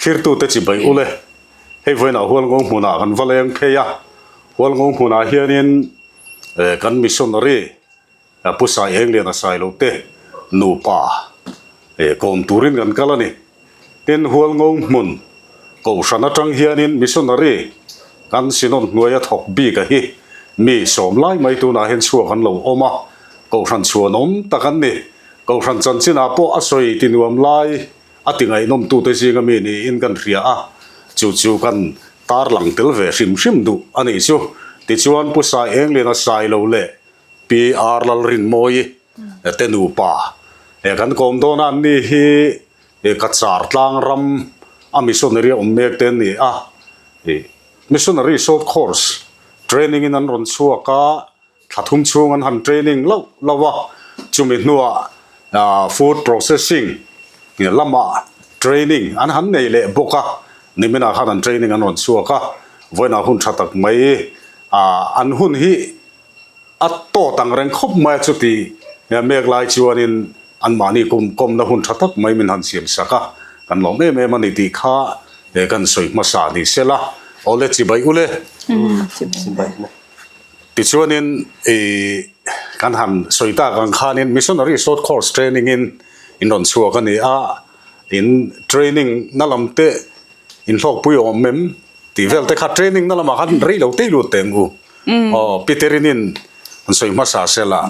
Thlirtute chibai ule, hei vawiinah Hualngo hmunah kan va leng phei a, Hualngo hmunah hianin kan missionary Pu Sai Engliana Sailote nupa kawm turin kan kal a ni. Tin, Hualngo hmun kohhran atang hianin missionary kan Synod hnuaia thawk bika hi mi sawm lai mai tunah hian chhuak an lo awm a, kohhran chhuanawm tak an ni. Kohhran chanchinah pawh a sawi ti nuam lai a ti ngaihnawmtute zinga mi niin kan hria a, chu chu kan tarlang tel ve hrim hrim duh a nih chu. Tichuan Pu Sai Engliana Sailo leh Pi R Lalrinmawii te nupa he kan kawm dawn a, anni hi Cachar tlang ram a missionary a awm mek te an ni a, missionary short course training in an rawn chhuak a, Thla thum chhung an han training loh loh a, chumi hnuah food processing lamah training an han nei leh bawk a, niminah khan an training an rawn chhuak a, vawiinah hun tha tak mai an hun hi a tawt ang reng khawp mai a, chuti mek lai chuanin anmahni kum kawmna hun tha tak mai min han siam sak a, kan lawm em em a ni tih kha kan sawi hmasa ni sela, awle chibai ule. Tichuanin ih kan han sawi tak ang khanin Missionary Short Course Training in in rawn chhuak a ni a, in training na lam te in hlawkpui awm em tih vel te kha training na lamah khan rei lo tei lut teh ang u. Aw Peterine in an sawi hmasa sela.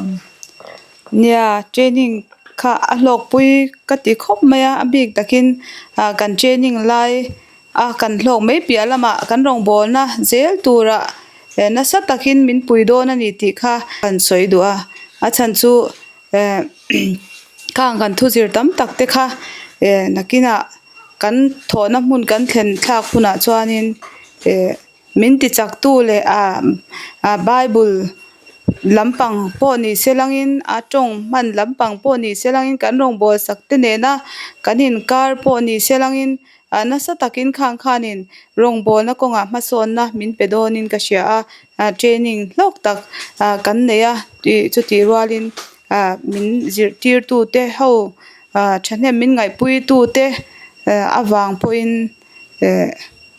Nia, training kha a hlawkpui ka ti khawp mai a, a bik takin kan training lai A kan hlawk mai piah lamah kan rawngbawlna zel turah eh nasa takin min pui dawn a ni tih kha kan sawi duh a, a chhan chu eh khang kan thu zir tam tak te kha eh nakinah kan thawhna hmun kan thlen thlak hunah chuanin eh. Min ti chaktu leh a a Bible lampang pawh ni se langin a tawng hman lampang pawh ni se langin kan rawngbâwl sak te nena kan inkar pawh ni se langin ah nasa takin khang khanin rawngbâwlna kawngah hmasawnna min pe dawnin ka hria a, ah training hlawk tak ah kan nei a tih chutih rualin ah min zirtirtute ho ah thahnem min ngaihpuitute eh avang pawhin eh.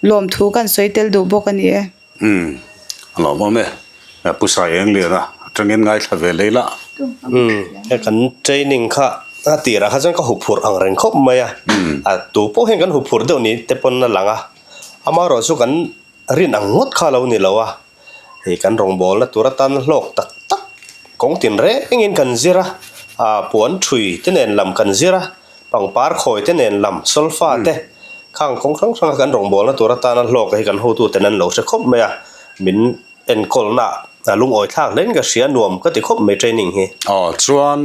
Lawmthu kan sawi tel duh bawk a ni e. Umm, a lawmawm e. Pu Sai Engliana atangin ngaithla ve lei la. Umm, he kan training kha a tirah kha chuan ka huphurh ang reng khawp mai a. A tu pawh hian kan huphurh deuh ni te pawn a lang a. Amaherawh chu kan rin ang ngawt kha a lo ni lo a. Hei kan rawngbawlna tur atan hlawk tak tak kawng tin rengin kan zir a. A puan thui te nen lam kan zir a. Pangpar khawi te nen lam, solfa te, khang kawng hrang hranga kan rawngbawlna tur atana hlawk hi kan hotuten an lo hre khawp mai a, min enkawlna a lungawi thlak hlein ka hria, nuam ka ti khawp mai training hi. Aw chuan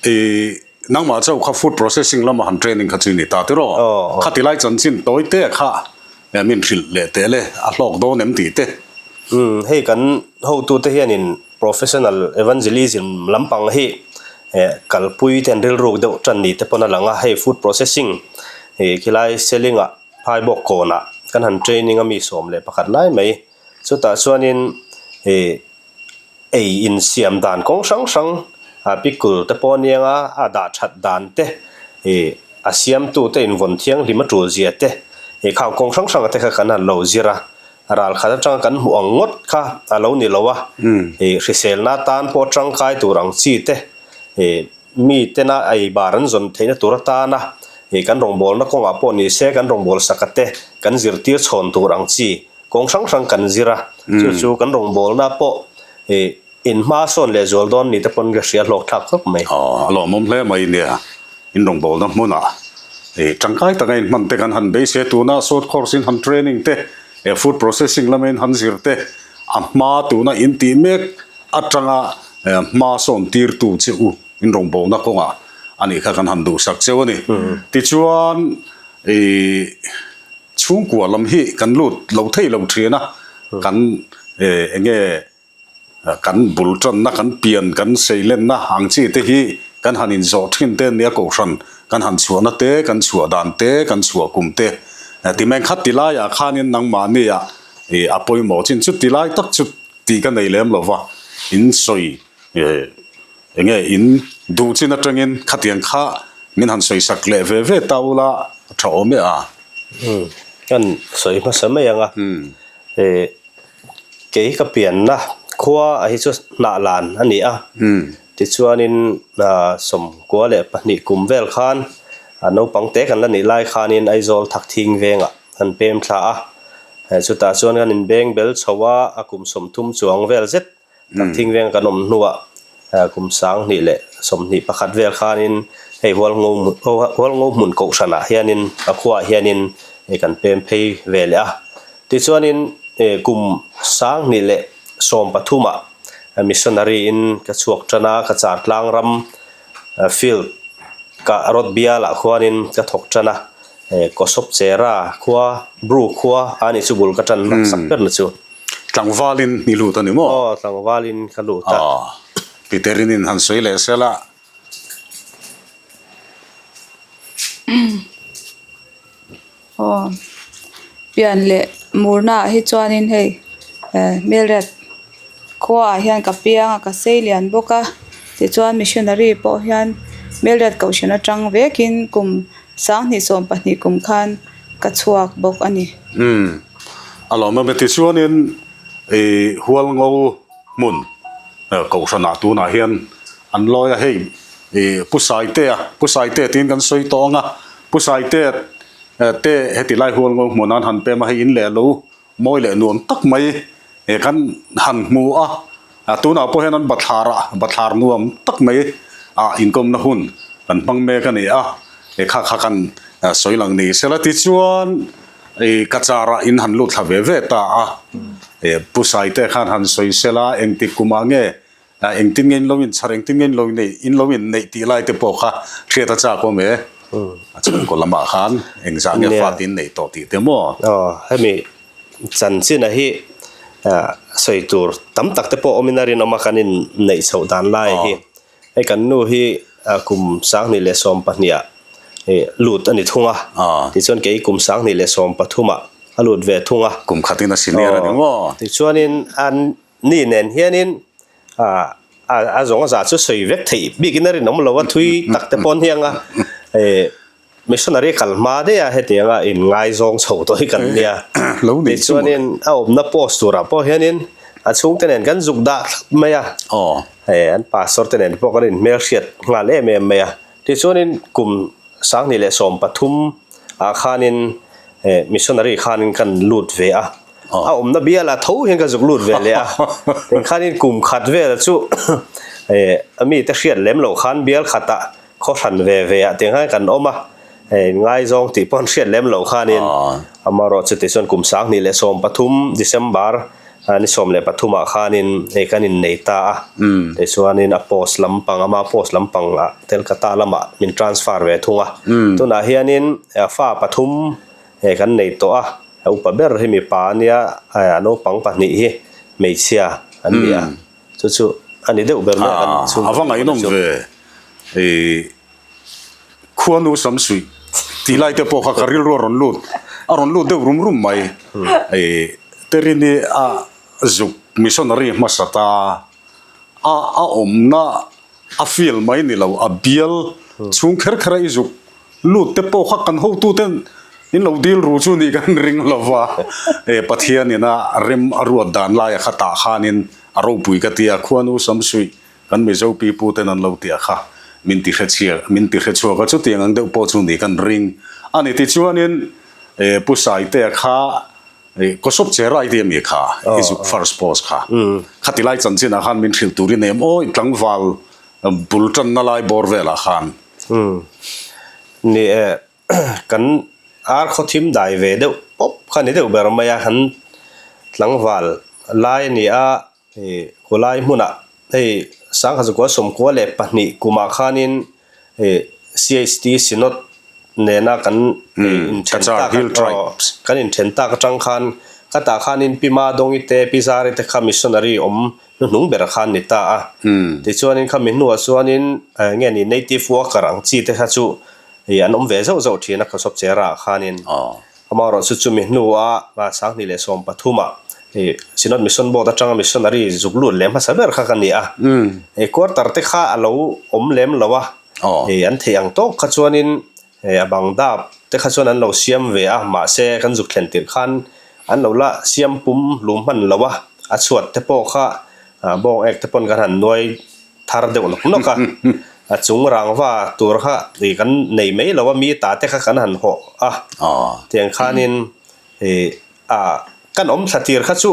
i nangmah chauh kha food processing lama han training kha chu i ni ta tiraw? Khati lai chanchin tawi te kha min hrilh leh teh le, a hlawk dawn em tih te? Umm hei kan hotute hianin Professional evangelism lampang hi kalpui te an rilruk deuh tan ni te pawn a lang a, hei food processing ih khilai selling ah phaibawk kawnah kan han training a mi 11 lai mai chutah chuanin ih ei insiam dan kawng hrang hrang ah pickle te pawh aniang a a dah that dan te ih a siamtu te invawn thianghlim a tul zia te ih khang kawng hrang hrang te kha kan han lo zir a. Ral khat atanga kan hmuh ang ngawt kha a lo ni lo a, ih hriselna atan pawh tangkai tur ang chi te, ih mi tena ei bar an zawn theihna tur atana ih kan rawngbawlna kawngah pawh ni se kan rawngbawlsak a te kan zirtir chhawn tur ang chi kawng hrang hrang kan zir a, chu chu kan rawngbawlna pawh ih In hma sawn leh zual dawn ni te pawn ka hria hlawk thlak khawp mai. Aw, a lawmawm hle mai nia. In rawngbawlna hmunah ih tangkai taka in hman te kan han beisei a, tuna short course in han training te, eh food processing lama in han zir te, a hma tuna in tih mek atanga eh hma sawn tirtu che u in rawngbawlna kawngah a nih kha kan han duhsak cheu a ni. Tichuan ih chhungkua lam hi kan lut lo thei lo thin a, kan eh enge Kan bul tanna, kan pian, kan seilenna ang chi te hi kan han inzawh thin te ania kohhran kan han chhuahna te, kan chhuah dan te, kan chhuah kum te. Ti mai kha ti laiah khanin nangmahnia ih a pawimawh chin chu ti lai tak chu tih ka nei lem lo va, in sawi eng nge in duh chin atangin khatiang kha min han sawisak leh ve ve ta ula a tha awm e a. Kan sawi hmasa mai ang a. Kei ka pianna khua ah hi chu hnah lan a ni a. Tichuanin 12 kum vel khan naupang te kan la nih lai khanin Aizawl Thakthing vengah kan pem thla a. Chutah chuan kan inbeng bel chho a, a kum 30 chuang vel zet Thakthing veng kan awm hnuah kum 2021 vel khanin hei Hualngo hmun kohhranah hianin a khuaah hianin hei kan pem phei ve leh a. Tichuanin kum 2013ah missionary in ka chhuak tan a, ka char tlang ram field ka rawt bialah khuanin ka thawk tan a, Kawsawp Chera khua Bru khua a ni chu bul ka tan sak ber na chu. Tlangvalin i lut a ni maw? Aw, tlangvalin ka lut a. Aw, Peterin in han sawi leh sel a. Aw, pian leh murna ah hi chuanin hei Melriat khua ah hian ka piang a, ka sei lian bawk a, tichuan missionary pawh hian Melriat kohhran atang vekin kum 2020 kum khan ka chhuak bawk a ni. Umm. A lawm em e. Tichuanin i Hualngo hmun Kohhranah tunah hian an lawi a, hei i Pu Saitea, Pu Saitea tiin kan sawi tawh ang a, Pu Saitea te heti lai Hualngo hmunah an han pem a, hei in leh lo Mawi leh nuam tak mai he kan han hmu a, tunah pawh hian an bathlar ah bathlar nuam tak mai ah inkawmna hun kan hmang mek a ni a, he kha kha kan sawi lang ni sela tichuan ih ka car ah in han lut thla ve ve ta a, Pu Saite khan han sawi sela engtik kumah nge Engtin nge in lo inchhar, engtin nge in lo inneih, in lo inneih tih lai te pawh kha hriat a chak awm e. A chhungkaw lamah khan engzah nge fate in neih tawh tih te maw? Aw, hemi chanchin a hi sawi tur tam tak te pawh awmin a rinawm a kan inneih chhoh dan lai hi. Hei kan nu hi kum 2012 ah lut a ni thung a, tichuan kei kum 2013 ah a lut ve thung a. Kum khatin a senior a ni maw? Tichuanin an Ni nen hianin a zawng a za chu sawi vek theih bikin a rinawm lo a, thui tak te pawh an hiang a, missionary kal hma daih a hetianga inngaizawng chho tawh hi kan nia. Tichuanin a awmna post turah pawh hianin a chhungte nen kan zuk dah thlap mai a, an pastor te nen pawh kan inhmelhriat nghal em em mai a. Tichuanin kum 2013 ah khanin missionary khanin kan lut ve a, a awmna bialah tho hian ka zuk lut ve leh a, tin khanin kum khat vel chu a mite hriat lem loh khan bial khatah khaw hran ve ve ah tiang khan kan awm a, ngaizawng tih pawh an hriat lem loh khanin amaherawh chu tichuan kum 2013 December Ni 13 ah khanin hei kan innei ta a, tichuanin a post lampang ama post lampang ah Telkata lamah min transfer ve thung a. Tunah hianin fa pathum hei kan nei tawh a, a upa ber hi mipa a nia, a naupang pahnih hi hmeichhia an ni a, chu chu a ni deuh ber mai a kan chhungkaw A va ngaihnawm ve. Khuanu Samsuih tih lai te pawh kha ka rilru a rawn lut, a rawn lut deuh rum rum mai. Terini a zuk missionary hmasa ta a a awmna a feel mai ni lo, a bial chhung kher kher a i zuk lut te pawh kha kan hotu ten in lo dil ru chu nih kan ring lo va. Pathianin a rem a ruat dan laia kha tah khanin a ropui ka ti a, Khuanu Samsuih Kan Mizo pipu ten an lo tih a kha min ti hrechhiak, min ti hrechhuak a, chutiang ang deuh pawh chu ni kan ring a ni. Tichuanin Pu Saitea kha Kawsawp Cherai tih a mi kha, i zuk first post kha, khati lai chanchinah khan min hrilh turin em aw, i tlangval bul tanna lai bawr velah khan. Ni e, kan ar khaw thim dai ve deuh pawp kha ni deuh ber mai a, kan tlangval lai a ni a, Hei khawlai hmunah hei 1992 kumah khanin hei CHT Synod nena kan inthen tak kan inthen tak atang khan khatah khanin Pi Madongi te Pi Zari te kha missionary awm hnuhnung ber khan ni ta a. Tichuanin khami hnuah chuanin nge ni native worker ang chi te kha chu hei an awm ve zauh zauh thin a Khawsawp Chera ah khanin. Amaherawh chu chumi hnua 2013 ah Synod Mission Board atanga missionary zuk lut leh hmasa ber kha ka ni a. Hei quarter te kha a lo awm lem lo a, hei an theih ang tawk kha chuanin a bang dap te kha chuan an lo siam ve a, mahse kan zuk thlen tirh khan an lo la siam pum hlum hman lo a, a chhuat te pawh kha bawng ek te pawn kan han nuai thar deuh nawk nawk a, a chung rangva tur kha ih kan nei mai lo a, mi ta te kha kan han hawh a, tiang khanin ih ah kan awm thla tir kha chu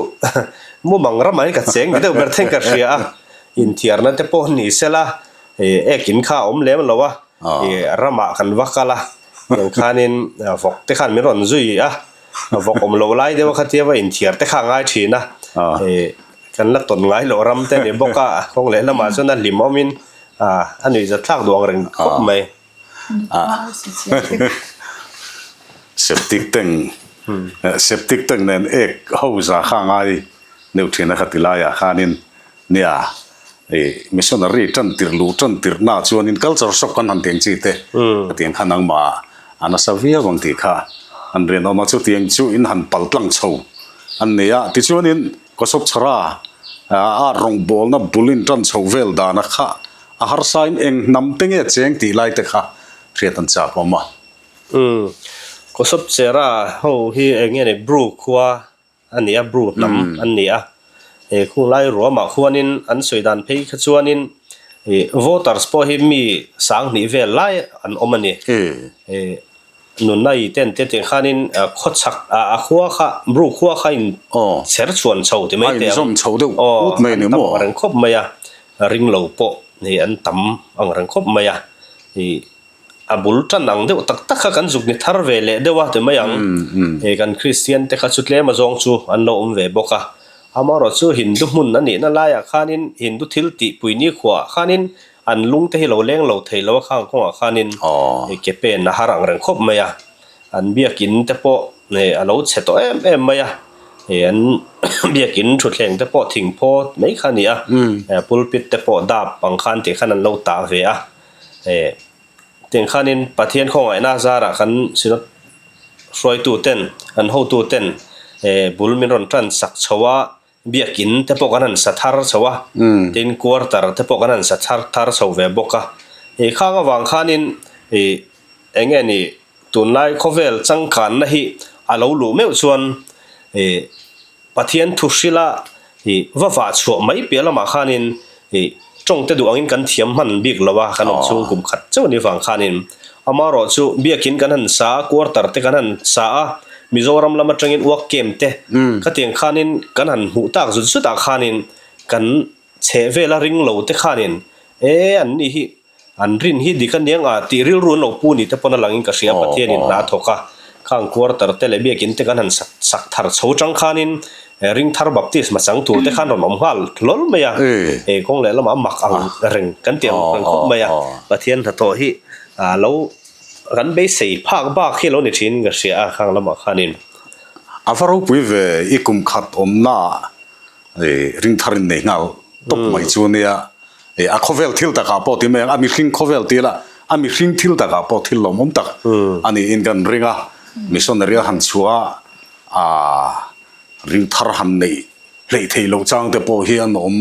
mumang ramah hian ka cheng ni deuh ber thleng ka hria a, inthiarna te pawh ni sela ih ek in kha a awm lem lo a, ih ramah kan va kal a, tiang khanin vawk te khan min rawn zui a, vawk awm loh lai deuh a khatia va inthiar te kha a ngai thin a, ih kan la tawn ngai loh ram te a ni bawk a, kawng leh lamah chuan a hlim awmin a nuihzat thlak duh ang reng khawp mai. Septic tank septic tank nen ek ho za kha ngai deuh thin a kha ti laiah khanin nia ih missionary tan tirh luh tan tirh na chuanin culture shock kan han tih ang chi te hetiang kha nangmah a nasa viau ang tih kha an rinawm a chutiang chu in han pal tlang chho an ni a tichuanin Kawsawp chhara a rawngbawlna bul in tan chho vel dana kha a harsa in eng hnam te nge cheng tih lai te kha hriat an chak awm a. Umm Kawsawp chhera ho hi eng nge ni Bru khua a ni a, Bru hnam an ni a. He khung lai ruamah khuanin an sawi dan phei kha chuanin ih voters pawh hi mi sanghnih vel lai an awm a ni. Nunna i ten te tiang khanin khawchhak a khua kha Bru khua kha in chher chhuan chho ti mai teh ang. Aw an tam ang reng khawp mai a, ring lo pawh hei an tam ang reng khawp mai a. Ih a bul tan ang deuh tak tak kha kan zuk ni thar ve leh deuh a ti mai ang. Hei kan Kristian te kha chu tlem azawng chu an lo awm ve bawk a. Amaherawh chu Hindu hmun a nihna laiah khanin Hindu thil tihpui nikhua ah khanin An lung te hi lo leng lo thei lo a khang kawngah khanin ke pen a har ang reng khawp mai a, an biakin te pawh a lo chhe tawh em em mai a, an biakin thutthleng te pawh thingphaw mai kha a ni a, pulpit te pawh dap ang khan tih khan an lo tah ve a, tiang khanin Pathian khawngaihna zarah kan Synod hruaitu ten an hotu ten bul min rawn tan sak chho a. Biakin te pawh kan han sa thar chho a, tin quarter te pawh kan han sa thar thar chho ve bawk a. Ih khang avang khanin ih eng nge ni tunlai khawvel changkanna hi a lo luh meuh chuan ih Pathian thu hrila ih va vah chhuah mai piah lamah khanin ih tawngte duh angin kan thiam hman bik lo a, kan awm chhung kum khat chauh ni vang khanin amaherawh chu biakin kan han sa a, quarter te kan han sa a, Mizoram lam atangin uak kem te khatiang khanin kan han hmuh tak zut zut ah khanin kan chheh vela ring lo te khanin e an ni hi An rin hi dik a niang a tih rilru an lo pu ni te pawn a langin ka hria Pathianin hna a thawk a, khang quarter te leh biakin te kan han sak thar chho chang khanin ring thar baptisma chang tur te khan rawn awm nghal hlawl mai a, he kawng leh lamah a mak ang reng kan tih ang reng khawp mai a, Pathian hnathawh hi lo kan beisei phak bak hi lo ni thin ka hria a khang lamah khanin. A va ropui ve i kum khat awmna ring thar in nei nghal tawp mai chu ania. Ih a khawvel thil takah pawh ti mai ang, a mihring khawvel ti ila, a mihring thil takah pawh thil lawmawm tak a niin kan ring a, missionary a han chhuah a, ah ring thar han neih hleih theih loh chang te pawh hi an awm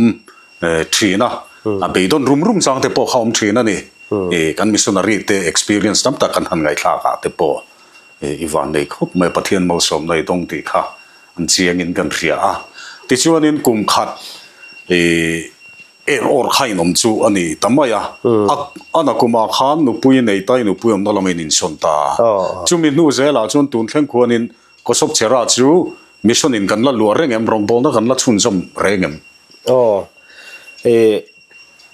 thin a, a beidawn rum rum chang te pawh kha awm thin a ni. Ih kan missionary te experience tam tak kan han ngaihthlak ah te pawh i van nei khawp mai, Pathian malsawmna i dawng tih kha an chiangin kan hria a. Tichuanin kum khat ih Er awr kha in awm chu a ni ta mai a, a nakumah khan nupui nei ta i nupui awmna lam in insawn ta. Chumi hnu zelah chuan tun thleng khuanin Kawsawp Chera chu mission in kan la luah reng em, rawngbawlna kan la chhunzawm reng em? Aw, i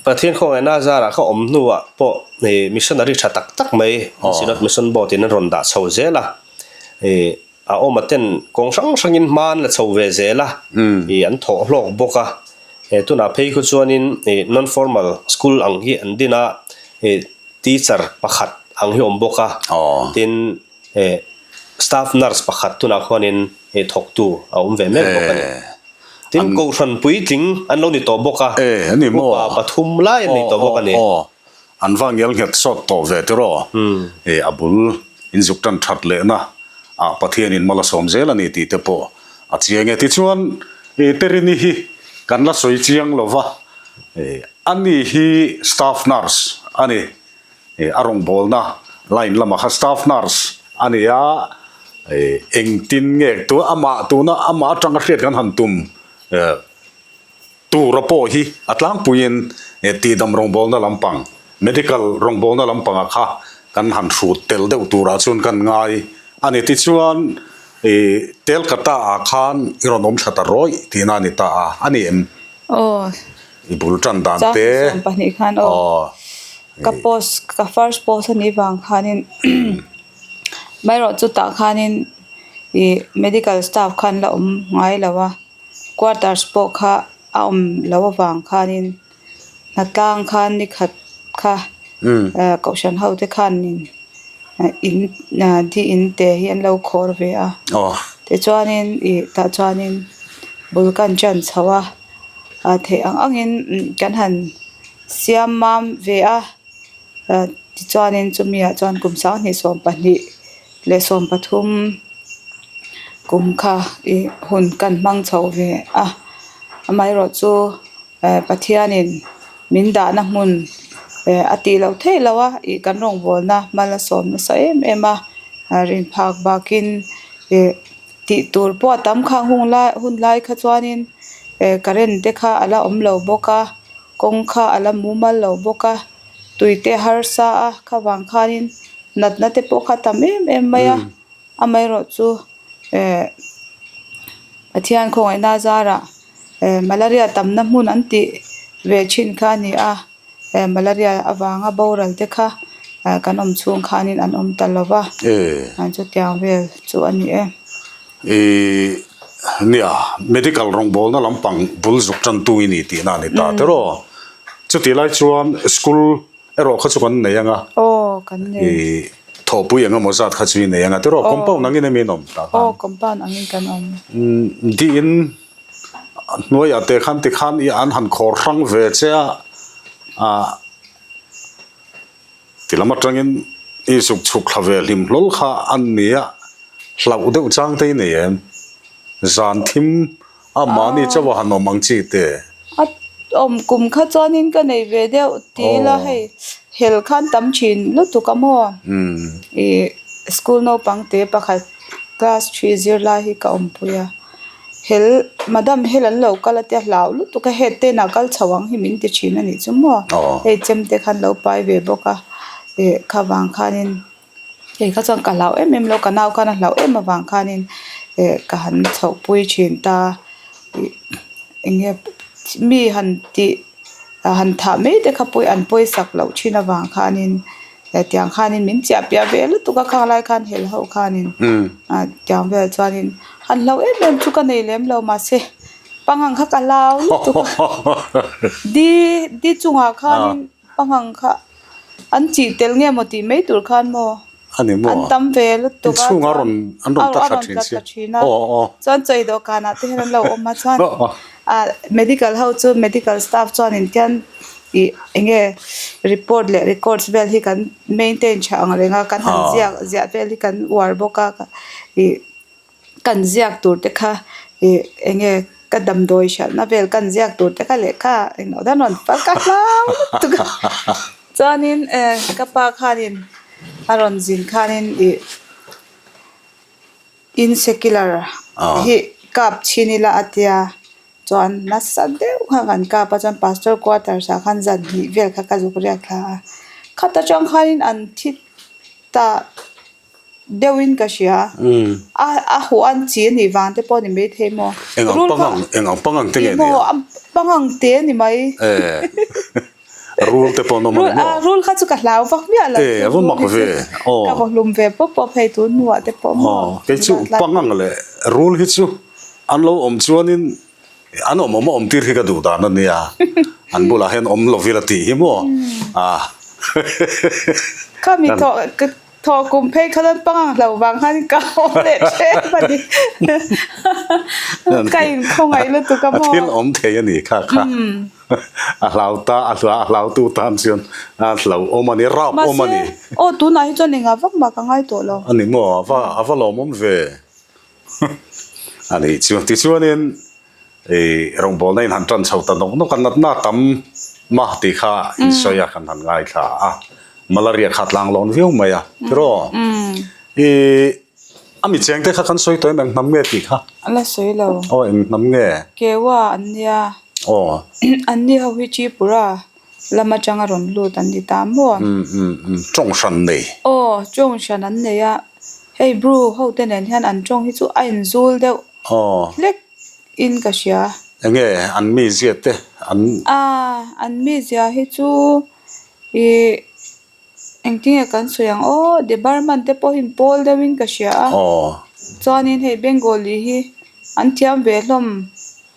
Pathian khawngaihna zarah kha awm hnuah pawh i missionary tha tak tak mai Synod Mission Board in an rawn dah chho zel a, i A awma ten kawng hrang hrangin hma an la chho ve zel a, ih an thawh hlawk bawk a. He tunah phei khu chuanin ih non formal school ang hi an din a, ih teacher pakhat ang hi a awm bawk a, tin ih staff nurse pakhat tunah khuanin ih thawktu a awm ve mek bawk a ni. Tin kohhran puitling an lo ni tawh bawk a, upa pathum lai an nei tawh bawk a ni. An va ngial nghet sawt tawh ve tiraw? E, a bul in zuk tan that lehna ah Pathianin mal a sawm zel a ni tih te pawh a chiang e. Tichuan, e, Terini hi kan la sawi chiang lo va, e, ani hi staff nurse a ni. E, a rawngbawlna line lamah kha staff nurse. a ni a, engtin nge tuna amah tuna amah atanga hriat kan han tum tura pawh hi a tlangpuiin tihdam rawngbawlna lampang, medical rawngbawlna lampangah kha kan han hrut tel deuh turah chuan kan ngai a ni. Tichuan Telkata ah khan i rawn awm thla ta rawih tihna a ni ta a, a ni em? Aw. I bul tan dan te. Chang 12 khan aw. Aw. Ka post, ka first post a nih vang khanin amaherawhchu tah khanin ih medical staff khan la awm ngai lo a, quarters pawh kha a awm loh avang khanin hnatlang khan ni khat kha kohhran ho te khanin in di in te hi an lo khawr ve a tichuanin ih tah chuanin bul kan chan chho a ah theih ang angin kan han siam mam ve a ah tichuanin chumi ah chuan kum sanghnih 12 leh 13 kum kha ih hun kan hmang chho ve a amaherawh chu. Eh Pathianin min dahna hmun eh a tih loh theih loh a ih kan rawngbawlna hmala sawm nasa em em a rin phak bakin ih tih tur pawh a tam khang hun lai hun lai kha chuanin eh current te kha a la awm lo bawk a kawng kha a la mumal lo bawk a tui te a harsa a kha vang khanin natna te pawh kha a tam em em mai a. Amaherawhchu eh Pathian khawngaihna zarah eh malaria tamna hmun an tih ve thin kha a ni a, eh malaria avanga boral te kha eh kan awm chhung khanin an awm ta lo va, chutiang vel chu a ni e. Ih nia medical rawngbawlna lampang bul zuk tantu i ni tihna a ni ta tiraw? Chutih lai chuan school Erawh kha chu kan nei anga. Aw kan nei. I thawhpui eng emaw zat kha chu i nei anga tiraw compound angin emi an awm ta khan. Aw compound angin kan awm. Diin hnuaiah te khan tikhan i an han khawr hrang ve che a, ah ti lam atangin i zuk chhuk thla ve hlim hlawl kha an ni a, hlauh deuh chang te i nei em? Zan thim a mahni chauh a han awm ang chi te. A awm kum kha chuanin ka nei ve deuh ti ila hei hel khan tam thin lutuk a maw? Ih school naupang te pakhat class three zirlai hi ka awmpui a, hel madam hel an lo kal a tia hlau lutuk a head ten ah kal chho ang hi min ti thin a nih chu maw? Hei chem te khan lo pai ve bawk a ih kha vang khanin. Hei kha chuan ka hlau em em lo ka nau khan a hlauh em avang khanin eh ka han chhoh pui thin ta ih eng nge mi han tih han thah mai te kha pawh an pawisak loh thin avang khanin eh tiang khanin min chiah piah ve lutuk a khang lai khan hel ho khanin ah tiang vel chuanin han hlauh em em chu ka nei lem lo mahse pangang kha ka hlau lutuk a di di chungah khanin pangang kha. An chih tel nge maw tih mai tur khan maw? A ni maw? An tam ve lutuk a. Inchhung a rawn an rawn tla thla thin si. A chuan chawi dawhkanah te hian an lo awm a chuan ah medical ho chu medical staff chuan in tian ih eng nge report leh records vel hi kan maintain tha ang reng a kan han ziak ziah vel hi kan uar bawk a ih. Kan ziak tur te kha ih eng nge ka damdawi hralhna vel kan ziak tur te kha lehkha englo dan rawn fal ka hlau lutuk a chuanin eh ka pa khanin a rawn zin khanin ih in secular hi kap chhin ila a tia chuan nasa deuh kha kan kap a chuan pastor quarters ah khan zan hnih vel kha ka zuk riak thla a khata tang khanin an thi ta. Deuhin ka hria. A a huh an chi a nih vang te pawh a ni maithei maw? Eng ang pangang eng ang pangang te nge nia? A pangang te a ni mai. Eh rul te pawh an awm a ni maw? Rul kha chu ka hlau vak miah lo. Eh a va mak ve. Aw. Ka vawhlum ve pawp pawp hei tun hnuah te pawh maw? Aw kei chu pangang leh rul hi chu an lo awm chuanin An awm awm a awm tir hi ka duh dan a nia, an bulah hian awm lo vil a tih hi maw a. Khami thawh ka thawh kum phei kha chuan pangang hlo vang khan ka awm leh ṭep a ni. Ka inkhawngaih lutuk a maw. A thil awm thei a ni kha kha. A hlau ta a hla a hlau tu tan chuan a hlo awm a ni, rap awm a ni. Mahse aw tunah hi chuan engah vak mah ka ngai tawh lo. A ni maw a va a va lawmawm ve. A nih chu. Tichuanin i rawngbawlna in han tan chho ta nawk nawk a, natna tam mah tih kha in sawi a, kan han ngaithla a. Malaria kha tlang lawn viau mai a, tiraw? I a mi cheng te kha kan sawi tawh em eng hnam nge tih kha? A la sawi lo. Aw eng hnam nge? Keua an nia. Aw. An ni ho hi Tripura lam atanga rawn lut an ni ta maw? Umm umm umm tawng hran nei. Aw tawng hran an nei a, hei Bru ho te nen hian an tawng hi chu a inzul deuh hlek in ka hria. Enge an mizia te an. A an mizia hi chu ih Engtinge kan sawi ang aw, Debarman te pawhin pawl deuhin ka hria a, chuanin hei Bengali hi an thiam ve hlawm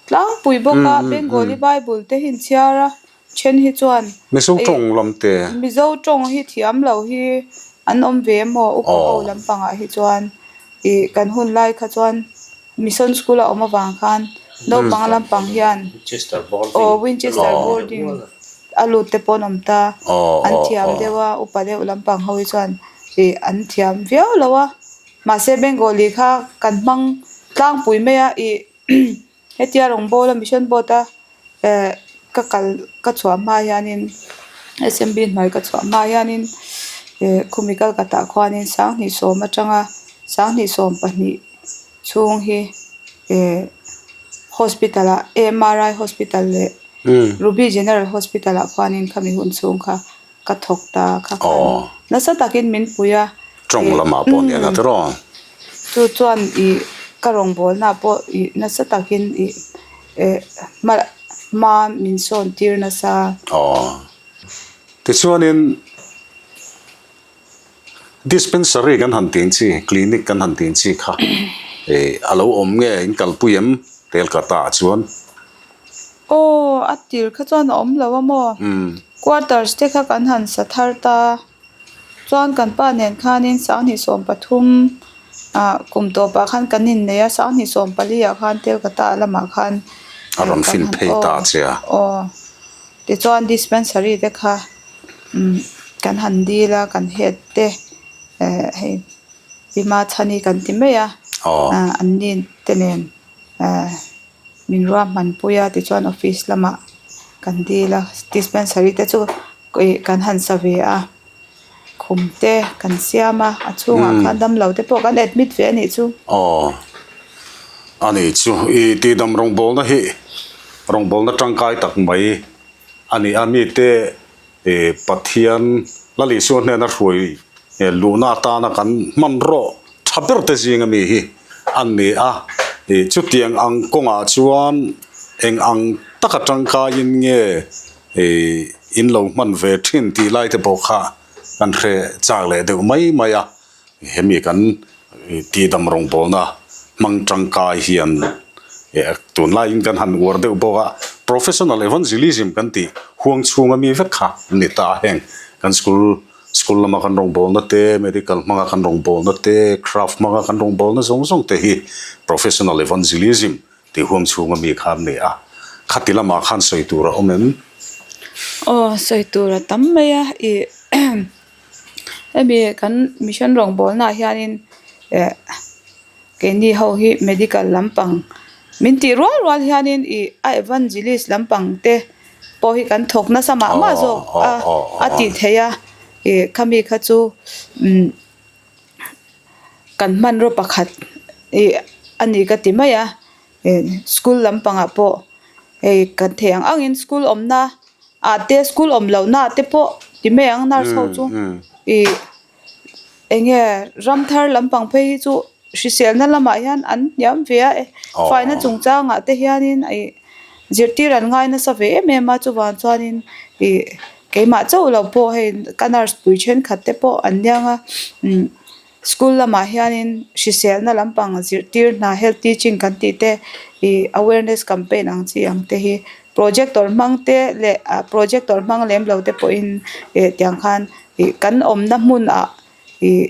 tlangpui bawk a, Bengali Bible te hi an chhiar a, then hi chuan Mizo tawng lam te. Mizo tawng hi thiam lo hi an awm ve maw upa ho lampangah hi chuan ih kan hun lai kha chuan Mission School a awm avang khan naupang lampang hian aw Winchester boarding a lut te pawh an awm ta an thiam deuh a upa deuh lampang ho hi chuan ih an thiam viau lo a mahse Bengali kha kan hmang tlangpui mai a ih hetia rawngbawla mission board a. Eh ka kal ka chhuah hma hianin S_M_B hnuai ka chhuah hma hianin eh khumi Kolkata ah khuanin sanghnih sawm atanga sanghnih 12 chhung hi eh hospital ah M_R_I hospital leh Ruby General hospital ah khuanin khami hun chhung kha ka thawk ta kha khan nasa takin min pui a. Tawng lamah pawh nia ta rawh. Chu chuan ih ka rawngbawlna pawh ih nasa takin ih eh hma hma min sawn tir nasa. Aw. Tichuanin dispensary kan han tih chi, clinic kan han tih chi kha eh a lo awm nge in kalpui em Telkata ah chuan? Aw, a tir kha chuan a awm lo a maw? Quarters te kha kan han sa thar ta. Chuan kan pa nen khanin 2013 ah kum tawpah khan kan innei a, 2014 ah khan Telkata lamah khan A rawn fin phei ta che a. Aw, tichuan dispensary te kha kan han dil a, kan head te eh hei Pima Chhani kan ti mai a, anni te nen eh. Min ruahman pui a tichuan office lamah kan dil a dispensary te chu ih kan han sa ve a khum te kan siam a a chhungah khan damlo te pawh kan admit ve a nih chu. Aw a nih chu ih tihdam rawngbawlna hi rawngbawlna tangkai tak mai a ni a mite Ih Pathian Lal Isua hnena hruai luhna atana kan hmanraw tha ber te zinga mi hi an ni a. Ih chutiang ang kawngah chuan eng ang taka tangkaiin nge ih in lo hman ve thin tih lai te pawh kha kan hre chak leh deuh mai mai a. Hemi kan Tihdam rawngbawlna hmang tangkai hian tunlaiin kan han uar deuh bawk a, professional evangelism kan tih huang chhunga mi vek kha an ni ta a, heng kan school school lama kan rawngbawlna te, medical hmanga kan rawngbawlna te, craft hmanga kan rawngbawlna zawng zawng te hi professional evangelism tih huang chhunga mi kha an ni a, khati lamah khan sawi tur a awm em? Aw, sawi tur a tam mai a, ih. Hemi kan mission rawngbawlnaah hianin eh keini ho hi medical lampang min tih rual rual hianin ih a evangelist lampang te pawh hi kan thawk nasa mah mah zawk a a tih theih a ih khami kha chu umm kan hmanraw pakhat ih a ni ka ti mai a eh school lampangah pawh. Hei kan theih ang angin school awmna ah te school awm lohna ah te pawh ti mai ang nurse ho chu ih eng nge ram thar lampang phei hi chu hriselna lamah hian an hniam ve a faina chungchangah te hianin ih zirtir an ngai nasa ve em em a chuvang chuanin ih keimah chauh lo pawh hei ka nurse pui thenkhat te pawh an niang a umm. School lamah hianin hriselna lampang zirtir hna health teaching kan tih te ih awareness campaign ang chi ang te hi projector hmang te leh ah projector hmang lem lo te pawhin ih tiang khan ih kan awmna hmunah ih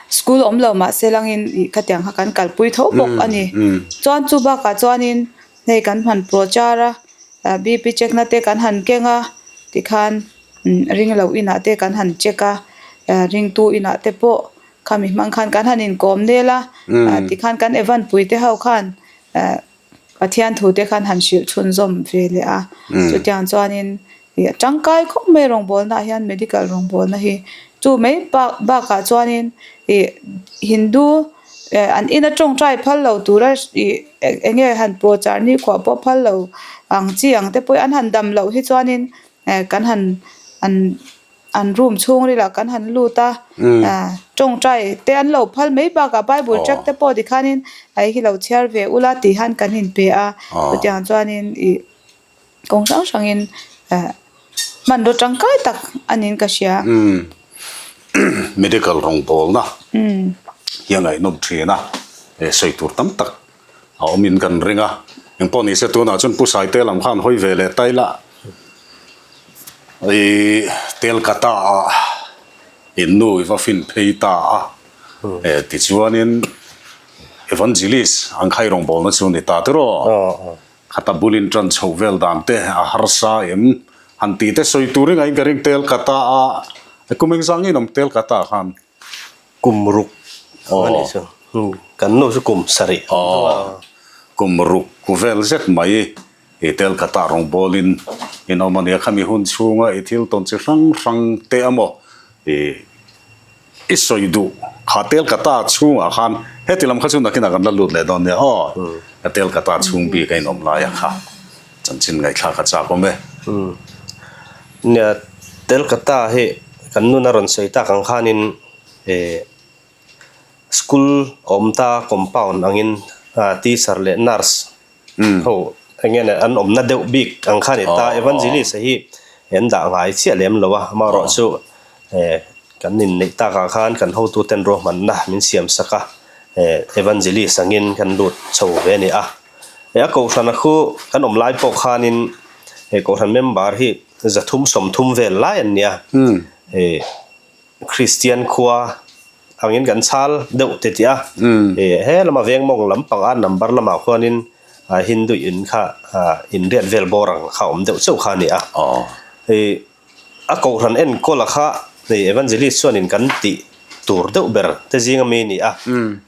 school awm lo mah se langin ih khatiang kha kan kalpui tho bawk a ni. Chuan chu bakah chuanin hei kan han prochar a ah B_P check na te kan han keng a tikhan. Ring lo inah te kan han check a, ringtu inah te pawh khami hmang khan kan han inkawm nel a, tikhan kan Evan pui te ho khan Pathian thu te khan han hrilh chhunzawm ve leh a, chutiang chuanin tangkai khawp mai rawngbawlna ah hian medical rawngbawlna hi. Chu mai bak bakah chuanin ih hindu eh an ina tawngtai phal lo tura ih eng nge han pawhchar ni khuah pawh phal lo ang chi ang te pawh hi an han dam loh hi chuanin eh kan han an an room chhung rilah kan han lut a ah tawngtai te an lo phal mai bakah bible tract te pawh tikhanin hei hi lo chhiar ve ula tih hian kan inpe a chutiang chuanin ih. Kawng hrang hrangin eh hmanraw tangkai tak a niin ka hria. Umm medical rawngbawlna hi a ngaihnawm thin a, eh sawi tur tam tak a awmin kan ring a, engpawh ni se tunah chuan Pu Saite lam khan hawi ve leh ta ila ih Telkata ah in nu i va fin phei ta a, eh tichuanin Evangelist ang kha i rawngbawlna chu a ni ta tiraw? Khata bulin tan chhoh vel dan te a harsa em? Han tih te sawi tur i ngaih ka ring Telkata a kum engzah ngei awm Telkata khan? Kum ruk a nih chu. Kan nu chu kum sarih a awm tho a. Kum ruk vel zet mai i Telkata rawngbawlin in awm a nia. Khami hun chhunga i thil tawn chi hrang hrang te emaw i I sawi duh kha Telkata chhungah khan heti lam kha chu nakinah kan la lut leh dawn nia aw. Ka Telkata chhung bik a inawm laia kha chanchin ngaihthlak a chak awm e. Nia Telkata hi kan nun a rawn sawi tak ang khanin school a awm ta compound angin teacher leh nurse Ho eng nge an awmna deuh bik ang kha a ni ta, Evangelist a hi an dah ngai chiah lem lo a, amaherawh chu kan inneih takah khan kan hotuten ruahmanna min siam sak a, Evangelist angin kan lut chho ve a ni a. A kohhrana khu kan awm lai pawh khanin he kohhran member hi zathum sawmthum vel lai an ni a, Kristian khua angin kan chhal deuh ti tih a, he lama veng mawng lampang a number lamah khuanin Hindu in kha inriat vel bawr ang kha awm deuh chauh kha a ni a. A kohhran enkawla kha Evangelist chuanin kan tih tur deuh ber te zinga mi a ni a,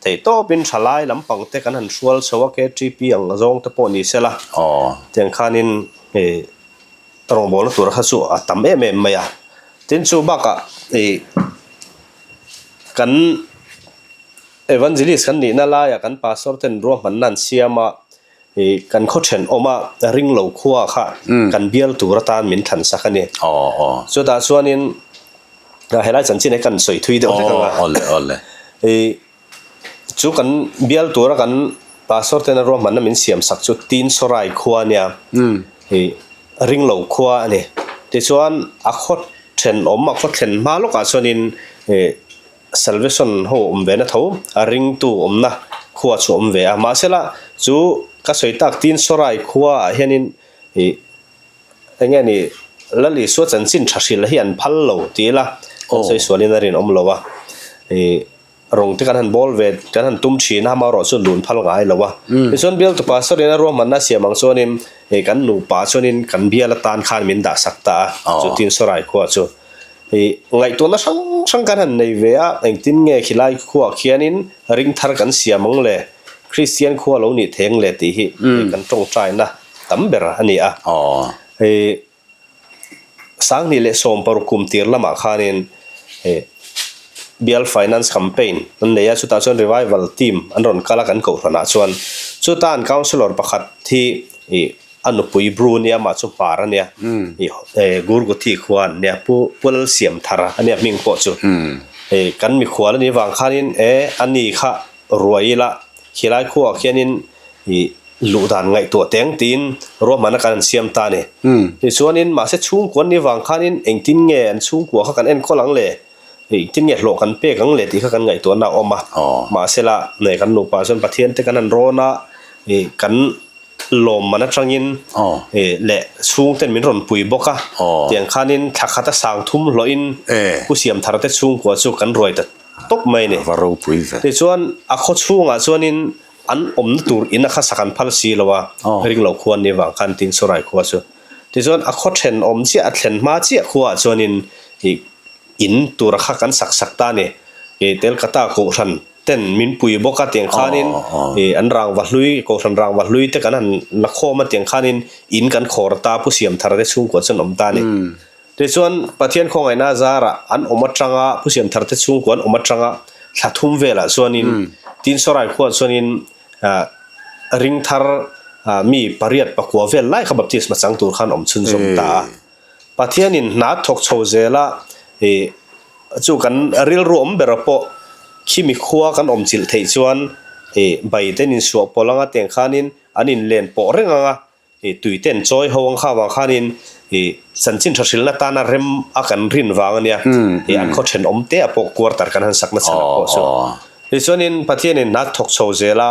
theihtawpin thalai lampang te kan han hrual chho a, KTP ang zawng te pawh ni sela, tiang khanin Rawngbawlna tur kha chu a tam em em mai a, tin chu bakah ih kan evangelist kan nihna laiah kan pastor ten ruahmanna an siam a, ih kan khaw thenawm a ringlo khua kha kan bial tur atan min thlan sak a ni. Chutah chuanin helai chanchin hi kan sawi thui deuh hlek ang a, ih Chu kan bial tura kan pastor tena ruahmanna min siam sak chu Tin Sawrai khua a nia, ih Ringlo khua a ni. Tichuan a khaw thenawm a khaw thlen hma lawkah chuanin ih Salvation ho awm ve na tho a ringtu awmna khua chu a awm ve a. Mahsela chu ka sawi tak Tin Sawrai khua ah hianin ih Eng nge ni, Lal Isua chanchin tha hrilh hi an phal lo ti ila, kan sawi sualin a rinawm lo a. Ih, rawng te kan han bawl ve, kan han tum thin a, amaherawh chu lun phal ngai lo a. Tichuan bialtu pastor in a ruahmanna siam ang chuanin ih kan nupa chuanin kan bial atan khan min dah sak ta a, chu tin Sawrai khua chu. Ih, ngaihtuahna hrang hrang kan han nei ve a, engtin nge khilai khuaah khianin ring thar kan siam ang le, Kristian khua lo nih theng le tih hi kan tawngtaina tam ber a ni a. Hei Sanghnih leh 16 kum tir lamah khanin Bial Finance Campaign an nei a, chutah chuan Revival Team an rawn kal a kan kohhranah chuan. Chuta an Councillor pakhat hi a nupui Bru nia amah chu Hmar a nia, Gurguthi khua an nia, Pu Pu Lalsiamthara a nia hming pawh chu. Kan mikhual a nih vang khanin e a ni kha ruai ila khilai khuaah khianin Luh dan ngaihtuah teng tiin ruahmanna kan an siam ta a ni. Tichuanin mahse chhungkua an nih vang khanin engtin nge an chhungkua kha kan enkawl ang le, engtin nge hlawh kan pek ang le tih kha kan ngaihtuahna a awm a. Mahsela kan nupa chuan Pathian te kan han rawn a, kan lawmman atangin leh chhungten min rawn pui bawk a, tiang khanin thla khat a sang thum hlawhin Pu Siamthar te chhungkua chu kan ruai ta tawp mai a ni. Tichuan a khaw chhungah chuanin An awmna tur in a kha sak an phal si lo a, ringlo khua an nih vang khan tiin Sawrai khua chu. Tichuan a khaw then awm chiah a thlen hma chiah khuaah chuanin ih in tur a kha kan sak sak ta a ni. Ih Telkata kohhran ten min pui bawk a tiang khanin ih an rangva hlui kohhran rangva hlui te kan han la khawm a tiang khanin in kan khawr ta Pu Siamthar te chhungkua chuan awm ta a ni. Tichuan, Pathian khawngaihna zarah an awm atanga Pu Siamthar te chhungkua an awm atanga thla thum velah chuanin Tinsarai khuaah chuanin ring thar mi pariat pakua vel lai kha baptisma chang tur khan awm chhunzawm ta a. Pathianin hna thawk chho zela ih chu kan rilru awm ber pawh khimi khua kan awm chilh theih chuan ih bai te an insuah pawlh anga tiang khanin an inlen pawh reng anga ih tui te an chawi ho ang kha avang khanin ih chanchin tha hrilhna tana rem a kan rin vang ania ih an khaw thenawm te ah pawh quarter kan han sak na chhan ah pawh chu. Tichuanin Pathianin hna thawk chho zela